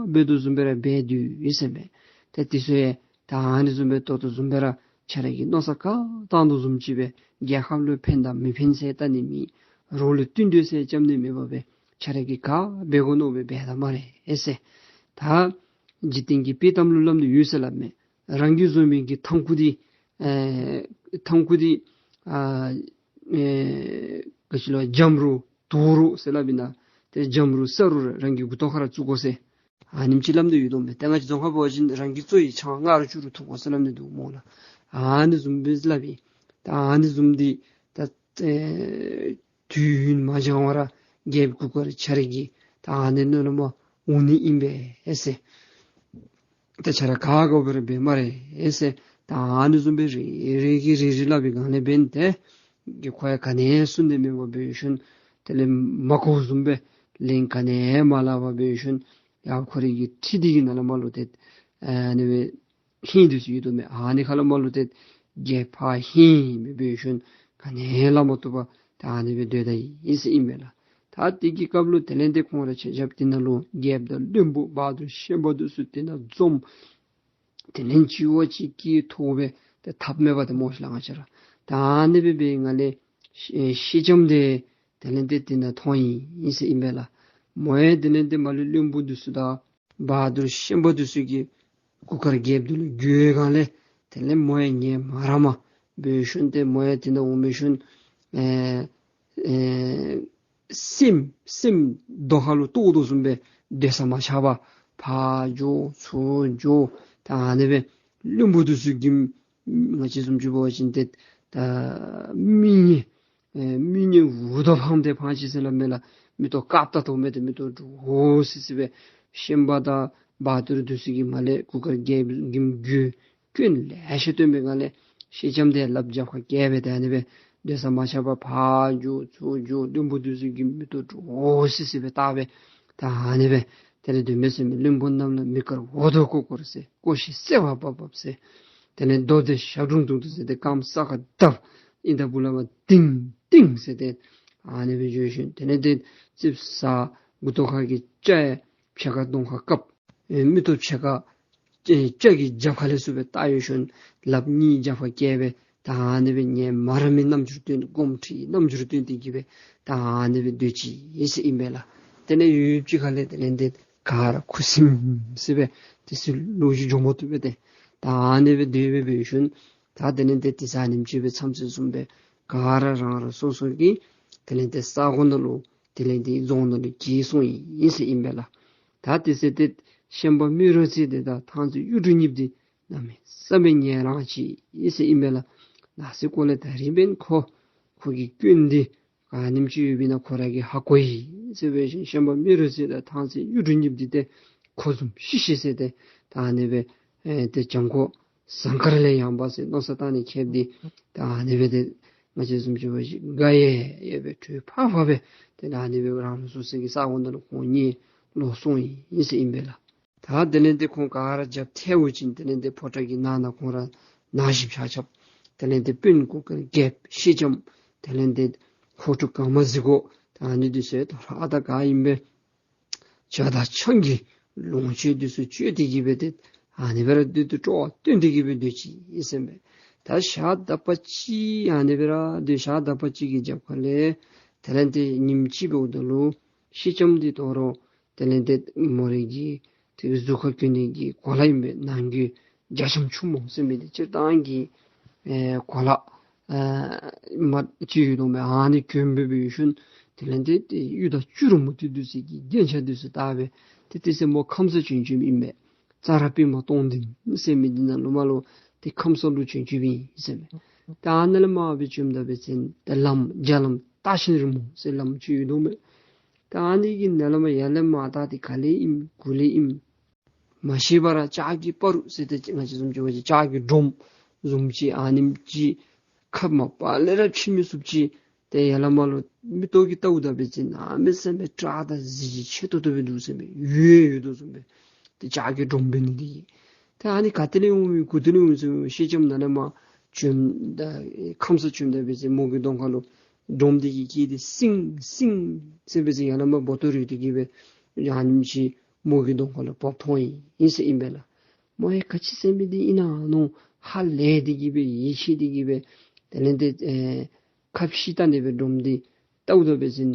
འབད་དོ་བཟུམ་སྦེ་ར་འབད་དོ་ཡོད་ཟེར་མས། ཏེ་འདི་ཚུ་ཡང་ད་ཨ་ནི་བཟུམ་སྦེ་ད་ལྟོ་བཟུམ་སྦེ་ར་ཁྱོད་ར་གིས་མནོ་བསམ་ག་བཏང་དོ་བཟུམ་ཅིག་སྦེ་རྒྱལ་ཁབ་ལུ་ཕན་དང་མི་ཕན་ཟེར་བལྟ་ནི་མེད། རོགས་ལུ་བསྟུན་གྲོས་ཟེར་རྐྱབ་ནི་མེད་པར་སྦེ་ཁྱོད་ར་གིས་ག་འབད་དགོ་མནོ་སྦེ་འབད་ད་སྨ་རེ་ཟེར། ད་འཇིག་རྟེན་གྱི་དཔྱེ་གཏམ་ལུ་སླབ་ནི་ཡོད་ཟེར་སླབ་མས། རང་གིས་བཟོ་མི་གི་ཐང་ཀུ་འདི་ཨེ་ཐང་ཀུ་འདི་ཨ་ཨེ་ག་ཅི་ལོ་འཇམ་རུང་དུང་རུང་ཟེར་སླབ་ཨིན་ན། ཏེ་འཇམ་རུང་སྲ་རུང་ར་རང་གི་མགུ་ཏོ་ཁར་ར་བཙུགས་དགོ་ཟེར། ཨ་ནེམ་ཅིག་སླབ་ནི་ཡོད་དོ་མས། ཏེ་ང་བཅས་རྫོང་ཁ་འབད་བ་ཅིན་རང་གིས་བཙོ་ཡི་ཆང་ང་རུང་བཅུག་རུང་འཐུང་དགོ་ཟེར་སླབ་ནི་འདུག་སྨོ་ལགས། ཨ་ནི་བཟུམ་སྦེ་སླབ་ཨིན། ད་ཨ་ནི་བཟུམ་འདི་ད་ཨེ་དུས་ཡུན་མ་འགྱངས་བར་རྒྱལཔོ་གུར་དཀར་ཁྱོད་ར་གི་ད་ཨ་ནི་ནང་ལུ་མར་འོང་ནི་ཨིན་པས་ཟེར། ཏེ་ཁྱོད་ར་ག་དགོ་པ་ར་འབད་སྨ་རེ་ཟེར། ད་ཨ་ནི་བཟུམ་སྦེ་རེ་རེ་གིས་རེ་རེ་སླབ་པའི་སྒང་ལས་འབདན་ཏེ་གི་ཁོ་ཡང་ག་ནི་གསུང་ནི་མེད་པར་འབད་ཞིནམ་དེ་ལས་མ་གོཝ་བཟུམ་སྦེ་ལན་ག་ནི་མ་སླབ་པར་འབད་ཞིནམ་ཡར་ཁོ་རའི་གི་ཁྲི་འདི་གི་ནང་ལས་མར་ལུ་ཏེ་ཨ་ནི་སྦེ་ཧིང་འདི་ཚུ་ཡོད་དོ་མས། ཨ་ནི་ཁ་ལས་མར་ལུ་ཏེ་རྒྱལཔོ་ཧིང་མེད་འབད་ཞིནམ་ག་ནི་སླབ་མ་བཏུབ་པར་ད་ཨ་ནི་སྦེ་སྡོད་ད་ཡི་ཟེར་ཨིན་མས་ལགས། ད་དེ་གི་སྐབས་ལུ་དེ་ལས་ཏེ་ཁོང་ར་ཆ་ཁྱབ་དེ་ནང་ལུ་རྒྱལཔོ་དང་བློན་པོ་བ་དུར་ཤན་པ་འདི་ཚུ་དེ་ནང་འཛོམས། དེ་ལས་གཅིག་བ་གཅིག་གིས་ཐོག་སྦེ་ཏེ་འཐབ་མས་པ་ཏེ་སྨོ་ཤིག་ལགས། ང་བཅས་ར་ད་ཨ་ནི་སྦེ་འབད་བའི་སྒང་ལས་ཤེ་ཤེ་ལྕམ་འདི་དེ་ལས་ཏེ་དེ་ནང་མཐོང་ཡི་ཟེར་ཨིན་པས་ལགས། མོ་ཡང་དེ་ལས་ཏེ་མར་ལས་བློན་པོ་འདི་ཚུ་དང་བ་དུར་ཤན་པ་འདི་ཚུ་གིས་གུར་དཀར་རྒྱལཔོ་འདི་ལུ་འགྱོད་པའི་སྒང་ལས་དེ་ལས་མོ་ཡང་ངལ་མ་རངསམ་འབད་ཞིནམ་ཏེ་མོ་ཡང་དེ་ནང་འོང་འབད་ཞིནམ་ཨེ་ཨེ་སེམས་སེམས་རྡོ་ཁ་ལུ་གཏོགས་དོ་བཟུམ་སྦེ་སྡོད་ས་མ་ཆགས་པར་ཕར་འགྱོ་ཚུར་འགྱོ། ད་ཨ་ནི་སྦེ་བློན་པོ་འདི་ཚུ་གིས་ང་བཅས་བཟུམ་ཅིག་འབད་བ་ཅིན་ཏེ་ད་མི་ངན་ཨེ་མི་ངན་འུ་ཐུ་ཕངས་ཏེ་ཕངས་ཅི་ཟེར་སླབ་མས་ལགས། མིག་ཏོ་དཀརཔོ་ལྟ་མི་དེ་མིག་ཏོ་འདྲོག་སི་སི་སྦེ་ཤན་པ་དང་བ་དུར་འདི་ཚུ་གིས་མར་ལས་གུར་དཀར་རྒྱལཔོ་གི་རྒྱུ་སྐྱོན་ལེ་ཤ་སྟོན་པའི་སྒང་ལས་ཤེ་ལྕམ་འདི་ལགཔ་རྒྱབ་ཁར་བཀལ་སྦེ་ད་ཨ་ནི་སྦེ་སྡོད་ས་མ་ཆགས་པར་ཕར་འགྱོ་ཚུར་འགྱོ། བློན་པོ་འདི་ཚུ་གིས་མིག་ཏོ་འདྲོག་སི་སི་སྦེ་བལྟ་སྦེ་ད་ཨ་ནི་སྦེ་དེ་ལས་སྡོད་མས་ཟེར་མས། བློན་པོ་རྣམས་ལ་མི་དཀར་འུ་ཐུ་ཀོ་ཀོ་ཟེར། ཀོ་ཤི་སེར་བ་བབ་བབ་ཟེར། དེ་ལས་རྡོ་རྡེ་ཞབས་དྲུང་དུང་དུང་ཟེར་ཏེ་རྐངམ་ས་ཁར་བརྡབ། ཨིན་ད་བུ་ལ་མ་ཏིང་ཏིང་ཟེར་ཏེ་ཨ་ནི་སྦེ་འགྱོ་ཞིནམ་དེ་ལས་ཏེ་ཙིགཔ་ཟ། མགུ་ཏོ་ཁ་གི་སྐྱ་ཡང་ཕྱེད་ཀ་གདོང་ཁར་བཀབ། ཨེ་མིག་ཏོ་ཕྱེད་ཀ་ཨེ་སྐྱ་གི་རྒྱབ་ཁ་ལས་ཚུར་སྦེ་བལྟ་ཡོད་ཞིནམ་ལགཔ་གཉིས་རྒྱབ་ཁར་བཀལ་སྦེ་ད་ཨ་ནི་སྦེ་ངལ་མ་རངས་མི་རྣམ་འགྱུར་སྟོན་དགོངསམ་ཁྲེལ་རྣམ་འགྱུར་སྟོན་ཏེ་གི་སྦེ་ད་ཨ་ནི་སྦེ་སྡོད་ཅི་ཟེར་ཨིན་པས་ལགས། དེ་ལས་ཡུདཔ་ཅིག་ཁ་ལས་དེ་ལས་ཏེ་ག་ར་ཁུ་སིམ་སི་སྦེ་དེ་ཚུ་ལོག་ཅིག་འགྱོ་མ་བཏུབ་སྦེ་ཏེ་ད་ཨ་ནི་སྦེ་སྡོད་སྦེ་འབད་ཞིནམ་ད་དེ་ལས་ཏེ་དེ་ཚེ་ཨ་ནེམ་ཅིག་སྦེ་མཚམས་ཚོད་བཟུང་སྦེ་ག་ར་རང་རང་སོ་སོ་གི་དེ་ལས་ཏེ་ས་གོ་ནང་ལུ་དེ་ལས་ཏེ་རྫོང་ནང་ལུ་གྱེས་སོང་ཡི་ཟེར་ཨིན་པས་ལགས། ད་དེ་ཚེ་ཏེ་ཤན་པ་རྨེ་རུ་རྩེ་འདི་དང་ཐང་རྩེ་གཡུ་འབྲུག་གཉིསཔོ་འདི་གནམ་མེད་ས་མེད་ངལ་རངས་ཅི་ཟེར་ཨིན་པས་ལགས། ནང་སེམས་ཁོག་ལས་ད་རིས་འབདན་ཁོ་ཁོ་གི་སྐྱོན་འདི་ག་ནེམ་ཅིག་ཡོདཔ་ཨིན་ན་ཁོ་ར་གིས་ཧ་གོ་ཡི་ཟེར་སྦེ་ཤན་པ་རྨེ་རུ་རྩེ་དང་ཐང་རྩེ་གཡུ་འབྲུག་གཉིསཔོ་འདི་ཏེ་ཁོ་བཟུམ་ཤི་ཤི་ཟེར་ཏེ་ད་ཨ་ནི་སྦེ་ཨེ་ཏེ་བྱང་ཁོག་ཟངས་དཀར་ལས་ཡངས་པ་ཟེར་མནོ་བསམ་བཏང་ནི་ཁེབས་ཏེ་ད་ཨ་ནི་སྦེ་ཏེ་ ང་བཅས་བཟུམ་ཅིག་འབད་བ་ཅིན་དགའ་ཡི་ཡི་སྦེ་གྲོས་ཕབ་ཕབ་སྦེ་དེ་ལས་ཨ་ནི་སྦེ་རང་ལུ་སོ་སོ་གི་ས་གོ་ནང་ལུ་ཁོང་གཉིས་ལོག་སོང་ཡི་ཟེར་ཨིན་པས་ལགས། ད་དེ་ལས་ཏེ་ཁོང་ག་ར་རྒྱབ་ཐལ་བ་ཅིན་དེ་ལས་ཏེ་ཕོ་བྲང་གི་ནང་ན་ཁོང་ར་ན་གཞི་ཆ་ཁྱབ་དེ་ལས་ཏེ་དཔོན་གུར་དཀར་རྒྱལཔོ་ཤེས་ལྕམ་དེ་ལས་ཏེ་ཧོར་ཕྲུག་གང་མ་གཟིག་གོ་ད་ཨ་ནི་འདི་ཚུ་ད་ར་ཨ་ད་ག་ཨིན་པས། ཇ་དང་ཆང་གི་ལོངས་སྤྱོད་འདི་ཚུ་སྤྱོད་དེ་གི་སྦེ་ཏེ་ཨ་ནི་སྦེ་ར་སྡོད་དེ་སྤྲོ་བ་བཏོན་ཏེ་གི་སྦེ་སྡོད་ཅི་ཨིན་ཟེར་མས། ད་ཞག་དག་པ་ཅིག་ཨ་ནི་སྦེ་ར་སྡོད་ཞག་དག་པ་ཅིག་གི་རྒྱབ་ཁ་ལས་དེ་ལས་ཏེ་ཉིནམ་ཅིག་འབདཝ་ད་ལུ་ཤེས་ལྕམ་འདི་དོ་རུང་དེ་ལས་ཏེ་མོ་རའི་གི་ཏེ་གཟུགས་ཁར་གྱོན་ནི་གི་གོ་ལ་ཨིན་པས། ནང་གི་རྒྱ་ཤམ་ཆུང་མོ་ཟེར་མི་འདི་སྤྱིར་བཏང་གི་ཨེ་གོ་ལ་ཨེ་མ་ཅིག་ཡོད་དོ་མས། ཨ་ནི་གྱོན་སྦེ་སྦེ་ཡོད་ཤུལ་དེ་ལས་ཏེ་ཏེ་གཡུ་དང་བྱུ་རུ་མུ་ཏིག་འདི་ཚུ་གི་རྒྱན་ཆ་འདི་ཚུ་བཏགས་སྦེ་ཏེ་དེ་ཚེ་མོ་ཁམས་སངས་བྱོན་བྱོནམ་ཨིན་པས། ཙ་ར་པདྨ་སྟོང་ལྡན་ཟེར་མི་འདི་ནང་ལུ་མར་ལུ་ཏེ་ཁམས་སངས་ལུ་བྱོན་བྱོནམ་ཨིན་ཟེར་མས། ད་ཨ་ནཱ་ལས་མར་སྦེ་བྱོནམ་ད་འབད་བ་ཅིན་ཏེ་ལམ་རྒྱ་ལམ་སྟག་ཤིང་རི་མོ་ཟེར་ལམ་ཅིག་ཡོད་དོ་མས། ད་ཨ་ནི་གི་ནང་ལས་མར་ཡར་ལས་མར་ད་ཏེ་ག་ལས་ཨིནམ་གུ་ལས་ཨིནམ་མ་ཤེས་པར་ལྕགས་ཀྱི་སྤ་རོ་ཟེར་ཏེ་ང་བཅས་བཟུམ་ཅིག་འབད་བ་ཅིན་ལྕགས་ཀྱི་སྒྲོམ་བཟུམ་ཅིག་ཨ་ནེམ་ཅིག་ཁ་མ་པ་ལས་ར་ཕྱེ་མི་ཚུགསཔ་ཅིག་ཏེ་ཡར་ལས་མར་ལུ་མིག་ཏོ་གིས་བལྟཝ་ད་འབད་བ་ཅིན་གནམ་མེད་ས་མེད་བཀྲག་དང་གཟི་བརྗིད་ཆེ་ཏོག་ཏོ་སྦེ་འདུག་ཟེར་མས། ཡོད་ཡོད་དོ་བཟུམ་སྦེ་ཏེ་ལྕགས་ཀྱི་སྒྲོམ་འབད་ནི་འདི་གིས། ཏེ་ཨ་ནི་ག་ཏེ་ལས་འོང་མི་གུ་ཏེ་ལས་འོང་མི་ཟེར་ཤེས་ལྕམ་ནཱ་ལས་མར་བྱོནམ་ད་ཁམས་སངས་བྱོནམ་ད་འབད་བ་ཅིན་མོ་གི་གདོང་ཁ་ལུ་སྒྲོམ་འདི་གིས་སྐད་འདི་སིང་སིང་ཟེར་འབད་བ་ཅིན་ཡར་ལས་མར་སྦོ་ཏོ་རུལ་ཏེ་གི་སྦེ་ཨ་ནེམ་ཅིག་མོ་གི་གདོང་ཁ་ལུ་བབས་ཐོན་ཡི་ཟེར་ཨིན་པས་ལགས། མོ་ཡང་ག་ཅི་ཟེར་མི་འདི་ཨིན་ན་མནོ་ཧ་ལས་ཏེ་གི་སྦེ་ཡིད་ཆེས་ཏེ་གི་སྦེ་དེ་ལས་ཏེ་ཨེ་ཁ་ཕྱེ་བལྟ་ནི་སྦེ་སྒྲོམ་འདི་བལྟཝ་ད་འབད་བ་ཅིན་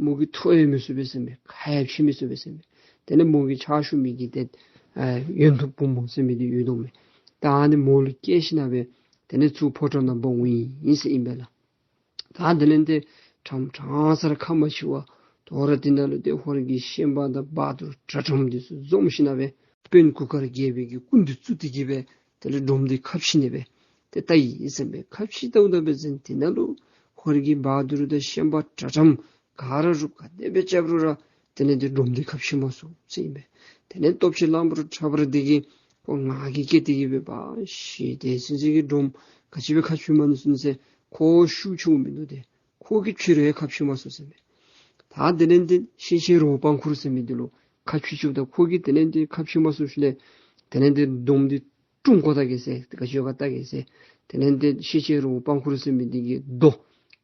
མོ་གིས་ཐུབ་ཡང་མི་ཚུགས་པས་ཟེར་མས། ཁ་ཡང་ཕྱེ་མི་ཚུགས་པས་ཟེར་མས། དེ་ལས་མོ་གི་ཕྱག་ཞུ་མི་གི་ཏེ་ཨེ་ཡོན་ཐོབ་བུམོ་ཟེར་མི་འདི་ཡོད་དོ་མས། ད་ཨ་ནི་མོ་ལུ་བསྐྱལ་ཞིནམ་སྦེ་དེ་ལས་ཚུར་ཕོ་བྲང་ནང་འབག་འོང་ཡི་ཟེར་ཨིན་པས་ལགས། ད་དེ་ལས་ཏེ་ཕྲང་ཕྲང་ས་ར་ཁ་མ་ཕྱེ་བར་དོ་རུང་དེ་ནང་ལུ་ཏེ་ཧོར་གྱི་ཤན་པ་དང་བ་དུར་དྲག་དྲགམ་འདི་ཚུ་འཛོམས་ཞིནམ་སྦེ་དཔོན་གུར་དཀར་རྒྱལ་པོའི་གི་སྐུ་མདུན་བཙུགས་ཏེ་གི་སྦེ་དེ་ལས་སྒྲོམ་འདི་ཁ་ཕྱེ་ནི་སྦེ་ཏེ་བལྟ་ཡི་ཟེར་མས། ཁ་ཕྱེ་བལྟཝ་ད་འབད་བ་ཅིན་དེ་ནང་ལུ་ཧོར་གྱི་བ་དུར་དང་ཤན་པ་དྲག་དྲགམ་ག་ར་རུབ་ག་དེ་སྦེ་རྐྱབ་རུང་ར་དེ་ལས་ཏེ་སྒྲོམ་འདི་ཁ་ཕྱེ་མ་ཚུགས་ཟེར་ཨིན་པས། དེ་ལས་སྟོབས་ཆེན་གླང་པོ་ཁྲ་འབར་འདི་གིས་ཁོ་ངར་གྱིས་སྐྱེས་ཏེ་གི་སྦེ་པ་ཤི་དེ་ཚུན་ཚོད་ཀྱི་སྒྲོམ་ག་ཅི་སྦེ་ཁ་ཕྱེ་མ་ནུམ་ཟེར་ཁོ་ཤུགས་ཆེཝ་མིན་འདུག་སྟེ་ཁོ་གིས་ཕྱེ་རུང་ཡང་ཁ་ཕྱེ་མ་ཚུགས་ཟེར་མས། ད་དེ་ལས་ཏེ་ཤེད་ཆེན་རི་བོ་པང་ཁུར་ཟེར་མི་འདི་ལུ་ཁ་ཕྱེ་བཅུགཔ་ད་ཁོ་གིས་དེ་ལས་ཏེ་ཁ་ཕྱེ་མ་ཚུགས་ཞིནམ་ལས་དེ་ལས་ཏེ་སྒྲོམ་འདི་དཀྲུམ་བཀོ་ད་གེ་ཟེར་ཏེ་ག་ཅི་ཡོད་ག་བལྟ་གེ་ཟེར། དེ་ལས་ཏེ་ཤེད་ཆེན་རི་བོ་པང་ཁུར་ཟེར་མི་འདི་གིས་རྡོ་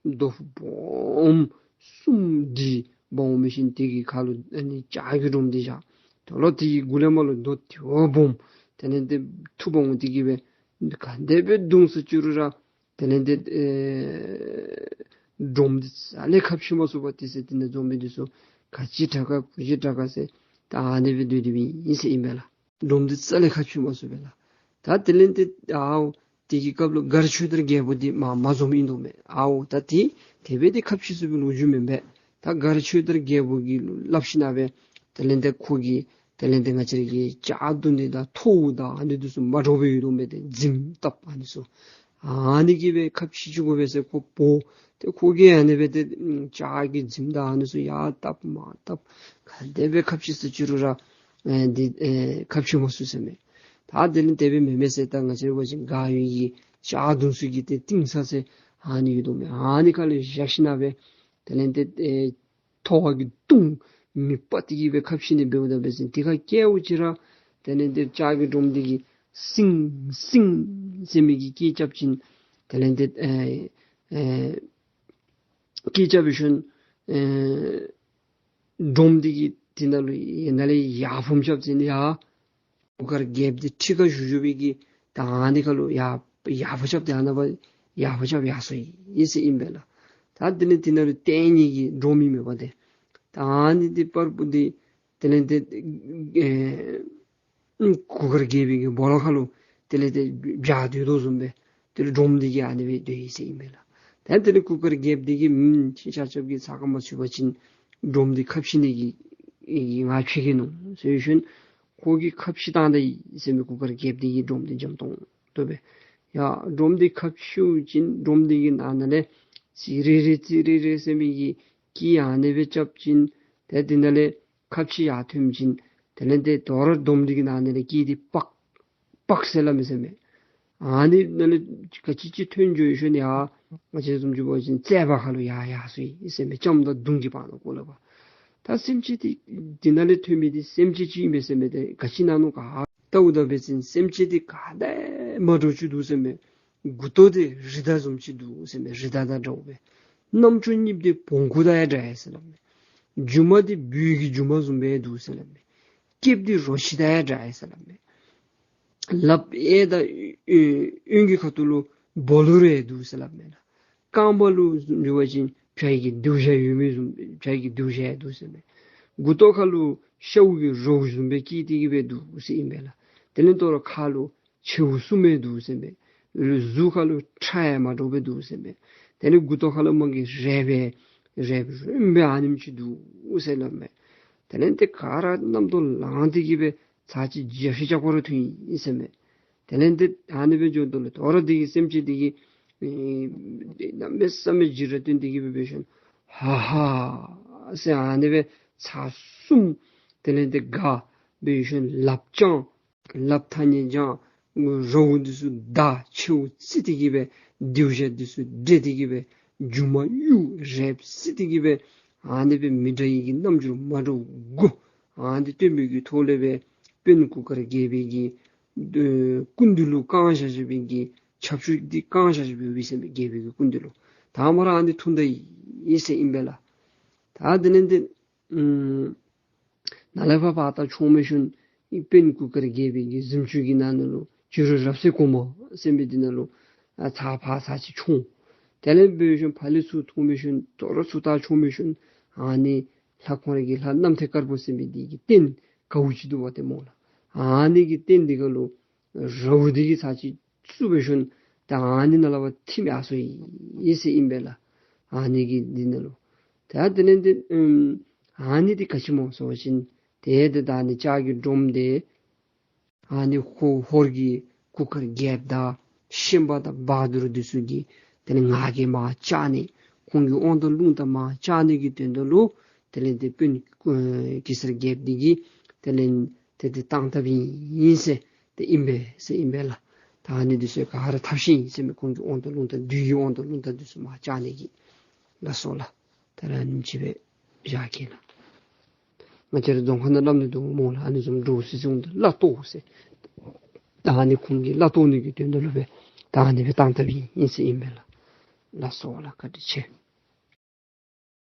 རྡོ་སྦོམ་གསུམ་སྒྲིལ་འབག་འོང་མི་ཅིག་དེ་གི་ཁ་ལུ་ཨ་ནི་ལྕགས་ཀྱི་སྒྲོམ་འདི་བཞག། དོ་ལོ་དེ་གི་གུ་ལས་མར་ལུ་རྡོ་དེ་བ་སྦོམ་དེ་ལས་ཏེ་འཐུ་འབག་འོང་སྟེ་གི་སྦེ་ག་དེ་སྦེ་བརྡུང་ས་ཅིག་རུང་ར་དེ་ལས་ཏེ་ཨེ་སྒྲོམ་འདི་རྩ་ལས་ཁ་ཕྱེ་མ་ཚུགས་པར་དེ་ཚེ་དེ་ནང་འཛོམས་མི་འདི་ཚུ་ག་ཅི་དྲག་ག་གུ་ཅི་དྲག་ག་ཟེར་ད་ཨ་ནི་སྦེ་སྡོད་སྡོདཔ་ཨིན་ཟེར་ཨིན་པས་ལགས། སྒྲོམ་འདི་རྩ་ལས་ཁ་ཕྱེ་མ་ཚུགས་པས་ལགས། ད་དེ་ལས་ཏེ་ཨའོ་དེ་གི་སྐབས་ལུ་མགར་ཆོས་དར་རྒྱལ་པོ་འདི་མ་མ་འཛོམས་ཨིན་དོ་མས། ཨའོ་ད་དེ་དེ་སྦེ་ཏེ་ཁ་ཕྱེ་ཚུགས་པའི་ལོ་རྒྱུས་མེན་པས། ད་མགར་ཆོས་དར་རྒྱལ་པོ་གི་ལུ་སླབ་ཞིནམ་སྦེ་དེ་ལས་ཏེ་ཁོ་གིས་དེ་ལས་ཏེ་ང་བཅས་ར་གི་ལྕགས་མདུང་འདི་དང་ཐོཝ་དང་ཨ་ནི་འདི་ཚུ་མ་འདྲཝ་སྦེ་ཡོད་དོ་མས། ཏེ་འཛིངམ་སྟབས་ཨ་ནི་ཚུ་ཨ་ནི་གིས་སྦེ་ཁ་ཕྱེ་བཅུག་དགོ་པས་ཟེར་ཁོ་འབོ། ཏེ་ཁོ་གིས་ཨ་ནི་སྦེ་ཏེ་ལྕགས་ཀྱི་འཛིངམ་དང་ཨ་ནི་ཚུ་ཡར་བཏབ་མར་བཏབ་ག་དེ་སྦེ་ཁ་ཕྱེ་ས་ཅིག་རུང་ར་ཨེ་འདི་ཨེ་ཁ་ཕྱེ་མ་ཚུགས་ཟེར་མས། ད་དེ་ལས་དེ་སྦེ་མེན་མས་ཟེར། ད་ང་བཅས་ར་འབད་བ་ཅིན་མགར་ཡུལ་གྱི་ལྕགས་མདུང་ཚུ་གི་ཏེ་རྟིང་ས་ཟེར་ཨ་ནི་ཡོད་དོ་མས། ཨ་ནི་ཁ་ལས་བཞག་ཞིནམ་སྦེ་དེ་ལས་ཏེ་ཨེ་ཐོ་བ་གི་དུང་མེ་སྤར་ཏེ་གི་སྦེ་ཁ་ཕྱེ་ནི་འབདཝ་ད་འབད་བ་ཅིན་དེ་ཁར་བཀལཝ་ཅིག་ར་དེ་ལས་ཏེ་ལྕགས་ཀྱི་སྒྲོམ་འདི་གིས་སིང་སིང་ཟེར་མི་གི་སྐད་རྐྱབ་ཅིན་དེ་ལས་ཏེ་ཨེ་ཨེ་སྐད་རྐྱབ་པའི་ཤུལ་ཨེ་སྒྲོམ་འདི་གིས་དེ་ནང་ལུ་ཡར་ནང་ལས་ཡར་ཕུངམ་རྐྱབ་ཅིན་ཡར་གུར་དཀར་རྒྱལཔོ་འདི་ཁྲི་ཁར་བཞུགས་བཞུགས་པའི་གི་ད་ཨ་ནི་ཁ་ལུ་ཡར་ཡར་ཕུངམ་རྐྱབ་སྟེ་ཨ་ནཱ་ཕར་ཡར་ཕུངམ་རྐྱབ་ཡར་སོང་ཡི་ཟེར་ཨིན་པས་ལགས། ད་དེ་ལས་དེ་ནང་ལུ་བརྟེན་ནི་གི་སྒྲོམ་ཨིན་མས་པ་ཏེ། ད་ཨ་ནི་འདི་པར་བུ་འདི་དེ་ལས་ཏེ་ཨེ་གུར་དཀར་རྒྱལ་པོའི་གི་སྦོ་ལོགས་ཁ་ལུ་དེ་ལས་ཏེ་བཞག་སྡོད་དོ་བཟུམ་སྦེ་དེ་ལས་སྒྲོམ་འདི་གིས་ཨ་ནི་སྦེ་སྡོད་ཡི་ཟེར་ཨིན་མས་ལགས། ད་དེ་ལས་གུར་དཀར་རྒྱལཔོ་འདི་གིས་ཨུམ་ཁྱེད་ཆ་ཁྱབ་ཀྱིས་ཚ་ཁ་མ་ཚུད་པ་ཅིན་སྒྲོམ་འདི་ཁ་ཕྱེ་ནི་གི་ཨེ་ང་ཁྱེད་ཀྱི་ནུག་ཟེར་ཞིནམ་ཁོ་གིས་ཁ་ཕྱེ་བཏང་ད་ཡི་ཟེར་མས། གུར་དཀར་རྒྱལཔོ་འདི་གིས་སྒྲོམ་འདི་འཇམ་ཏོང་ཏོ་སྦེ་ཡ་སྒྲོམ་འདི་ཁ་ཕྱེཝ་ཅིག་སྒྲོམ་འདི་གི་ནང་ན་ལས་ཙི་རི་རི་ཙི་རི་རི་ཟེར་མི་གི་སྐད་ཨ་ནི་སྦེ་རྐྱབ་ཅིན་ཏེ་དེ་ནང་ལས་ཁ་ཕྱེ་ཡར་ཐོན་ཅིན་དེ་ལས་ཏེ་དོ་རུང་སྒྲོམ་འདི་གི་ནང་ན་ལས་སྐད་འདི་པག་པག་ཟེར་སླབ་མས་ཟེར་མས། ཨ་ནི་ནང་ལས་ག་ཅི་ཅིག་ཐོན་འགྱོ་ཡི་ཤུལ་ཡ་ ང་བཅས་བཟུམ་ཅིག་འབད་བ་ཅིན་རྩད་པ་ཁ་ལུ་ཡར་ཡར་སོང་ཡི་ཟེར་མས། ལྕངམ་དང་མདུང་གི་བར་ན་གོ་ལ་བ། ད་སེམས་ཅན་འདི་འདི་ནང་ལས་ཐོན་མི་འདི་སེམས་ཅན་ཅིག་ཨིན་པས་ཟེར་མས། ཏེ་ག་ཅི་ན་མནོ་ག་ལྟ་བུ་ད་འབད་བ་ཅིན་སེམས་ཅན་འདི་ག་དང་མ་འདྲཝ་ཅིག་འདུག་ཟེར་མས། མགུ་ཏོ་འདི་རི་དྭགས་བཟུམ་ཅིག་འདུག་ཟེར་མས། རི་དྭགས་དང་འདྲཝ་སྦེ། རྣམ་ཅོ་གཉིས་འདི་བོང་ཀུ་དང་ཡང་འདྲ་ཡི་ཟེར་སླབ་མས། མཇུག་མ་འདི་སྦུལ་གྱི་མཇུག་མ་བཟུམ་སྦེ་འདུག་ཟེར་སླབ་མས། སྐེདཔ་འདི་རོ་ཁྱི་དང་ཡང་འདྲ་ཡི་ཟེར་སླབ་མས། ལགཔ་གཡས་དང་གཡོན་གྱི་ཁ་ཐུག་ལུ་སྦོ་ལོ་རེ་འདུག་ཟེར་སླབ་མས་ལགས། རྐངམ་ལུ་བཟུམ་ཅིག་འབད་བ་ཅིན་བྱ་ཡི་གི་མདུང་ཞྭ་ཡོད་མི་བཟུམ་བྱ་ཡི་གི་མདུང་ཞྭ་འདུག་ཟེར་མས། མགུ་ཏོ་ཁ་ལུ་ཤཝ་གི་རྭཝ་བཟུམ་སྦེ་བཀལ་ཏེ་གི་སྦེ་འདུག་ཟེར་ཨིན་པས་ལགས། དེ་ལས་ད་རུང་ཁ་ལུ་མཆེཝ་གསུམ་སྦེ་འདུག་ཟེར་མས། གཟུགས་ཁ་ལུ་ཁྲག་ཡང་མ་འདྲཝ་སྦེ་འདུག་ཟེར་མས། དེ་ལས་མགུ་ཏོ་ཁ་ལུ་མ་གི་རལཔ་རལཔ་རོན་སྦེ་ཨ་ནེམ་ཅིག་འདུག་ཟེར་སླབ་མས། དེ་ལས་ཏེ་ག་ར་རྣམ་རྟོག་ལངས་ཏེ་གི་སྦེ་ཚར་གཅིག་འཇའ་ཤིག་རྐྱབ་ཁར་ཐོན་ཡི་ཟེར་མས། དེ་ལས་ཏེ་ཨ་ནི་སྦེ་འགྱོཝ་ད་ལུ་ད་རུང་དེ་གིས་སེམས་ཅན་དེ་གིས་ཨེ་གནམ་མེད་ས་མེད་འཇིགས་ར་སྟོན་ཏེ་གི་སྦེ་འབད་ཞིནམ་ཧ་ཧ་ཟེར་ཨ་ནི་སྦེ་ཚར་གསུམ་དེ་ལས་ཏེ་དགའ་སྦེ་འབད་ཞིནམ་ལགཔ་བརྐྱང་ལགཔ་ཐ་སྙད་བརྐྱང་རྭཝ་འདི་ཚུ་བདའ་མཆེཝ་བཙིར་ཏེ་གི་སྦེ་མདུང་ཞྭ་འདི་ཚུ་བསྒྲེས་ཏེ་གི་སྦེ་མཇུག་མ་གཡུག་རལཔ་བཙིར་ཏེ་གི་སྦེ་ཨ་ནི་སྦེ་མི་འདྲ་བའི་གི་རྣམ་འགྱུར་མ་འདྲཝ་དགུ་ཨ་ནི་སྟོན་པའི་གི་ཐོག་ལས་སྦེ་དཔོན་གུར་དཀར་རྒྱལ་པོའི་གི་ཨེ་སྐུ་མདུན་ལུ་བཀང་བཞག་བཞག་པའི་གི་ཆབ་ཆུ་འདི་བཀང་བཞག་བཞག་པའི་འོང་ཟེར་མས། རྒྱལ་པོའི་གི་སྐུ་མདུན་ལུ་ད་མོ་ར་ཨ་ནི་འཐུང་ད་ཡི་ཟེར་ཨིན་པས་ལགས། ད་དེ་ལས་ཏེ་ཨམ་ནཱ་ལས་ཕར་ཕར་ད་མཆོངས་འབད་ཞིནམ་ཨེ་དཔོན་གུར་དཀར་རྒྱལ་པོའི་གི་གཟིམ་ཅུང་གི་ནང་ན་ལུ་བྱུ་རུ་རབ་གསལ་གོང་མ་ཟེར་མི་འདི་ནང་ལུ་ཨ་ཚར་ཕར་ཚར་གཅིག་མཆོངས། དེ་ལས་འབད་ཞིནམ་ཕར་ལས་ཚུར་འཐུང་འབད་ཞིནམ་ད་རུང་ཚུར་ད་མཆོངས་འབད་ཞིནམ་ཨ་ནི་ལྷ་ཁོང་རའི་གི་ལྷ་གནམ་ཐེལ་དཀར་པོ་ཟེར་མི་འདི་གི་སྟན་ག་བུ་ཅིག་འདུག་པ་ཏེ་སྨོ་ལགས། ཨ་ནི་གི་སྟན་འདི་ཁ་ལུ་རྭཝ་འདི་གིས་ཚར་གཅིག་བཙུགས་འབད་ཞིནམ་ད་ཨ་ནི་ནང་ལས་ཕར་ཐིམ་ཡར་སོང་ཡི་ཟེར་ཨིན་པས་ལགས། ཨ་ནི་གི་འདི་ནང་ལུ་ད་དེ་ལས་ཏེ་ཨམ་ཨ་ནི་འདི་ག་ཅི་སྨོ་ཟེར་བ་ཅིན་ཏེ་ད་ཨ་ནི་ལྕགས་ཀྱི་སྒྲོམ་འདི་ཨ་ནི་ཧོར་ཧོར་གྱི་གུར་དཀར་རྒྱལཔོ་དང་ཤན་པ་དང་བ་དུར་འདི་ཚུ་གི་དེ་ལས་ང་རྒྱལ་མར་བཅག་ནི་ཁོང་གི་དབང་ཐང་རླུང་རྟ་མར་བཅག་ནི་གི་དོན་དག་ལུ་དེ་ལས་ཏེ་དཔོན་ཨེ་གེ་སར་རྒྱལཔོ་འདི་གིས་དེ་ལས་ཏེ་འདི་བཏང་བཏངམ་ཨིན་ཟེར་ཏེ་ཨིན་པས་ཟེར་ཨིན་པས་ལགས། ད་ཨ་ནི་འདི་ཚུ་ག་ར་ཐབས་ཤེས་ཨིན་ཟེར་མས། ཁོང་གི་དབང་ཐང་རླུང་རྟ་བདུད་ཀྱི་དབང་ཐང་རླུང་རྟ་འདི་ཚུ་མར་བཅག་ནི་གི། ལགས་སོ་ལགས། ད་ར་ཨ་ནེམ་ཅིག་སྦེ་བཞག་གེ་ལགས། ང་བཅས་ར་རྫོང་ཁ་ནང་སླབ་ནི་འདུག་སྨོ་ལགས། ཨ་ནི་བཟུམ་འདྲོག་སི་སི་འོང་དོ་བླ་གཏོར་ཟེར། ད་ཨ་ནི་ཁོང་གིས་བླ་གཏོར་ནི་གི་དོན་དག་ལུ་སྦེ་ད་ཨ་ནི་སྦེ་བཏང་བཏངམ་ཨིན་ཟེར་ཨིན་པས་ལགས། ལགས་སོ་ལགས། བཀའ་དྲིན་ཆེ།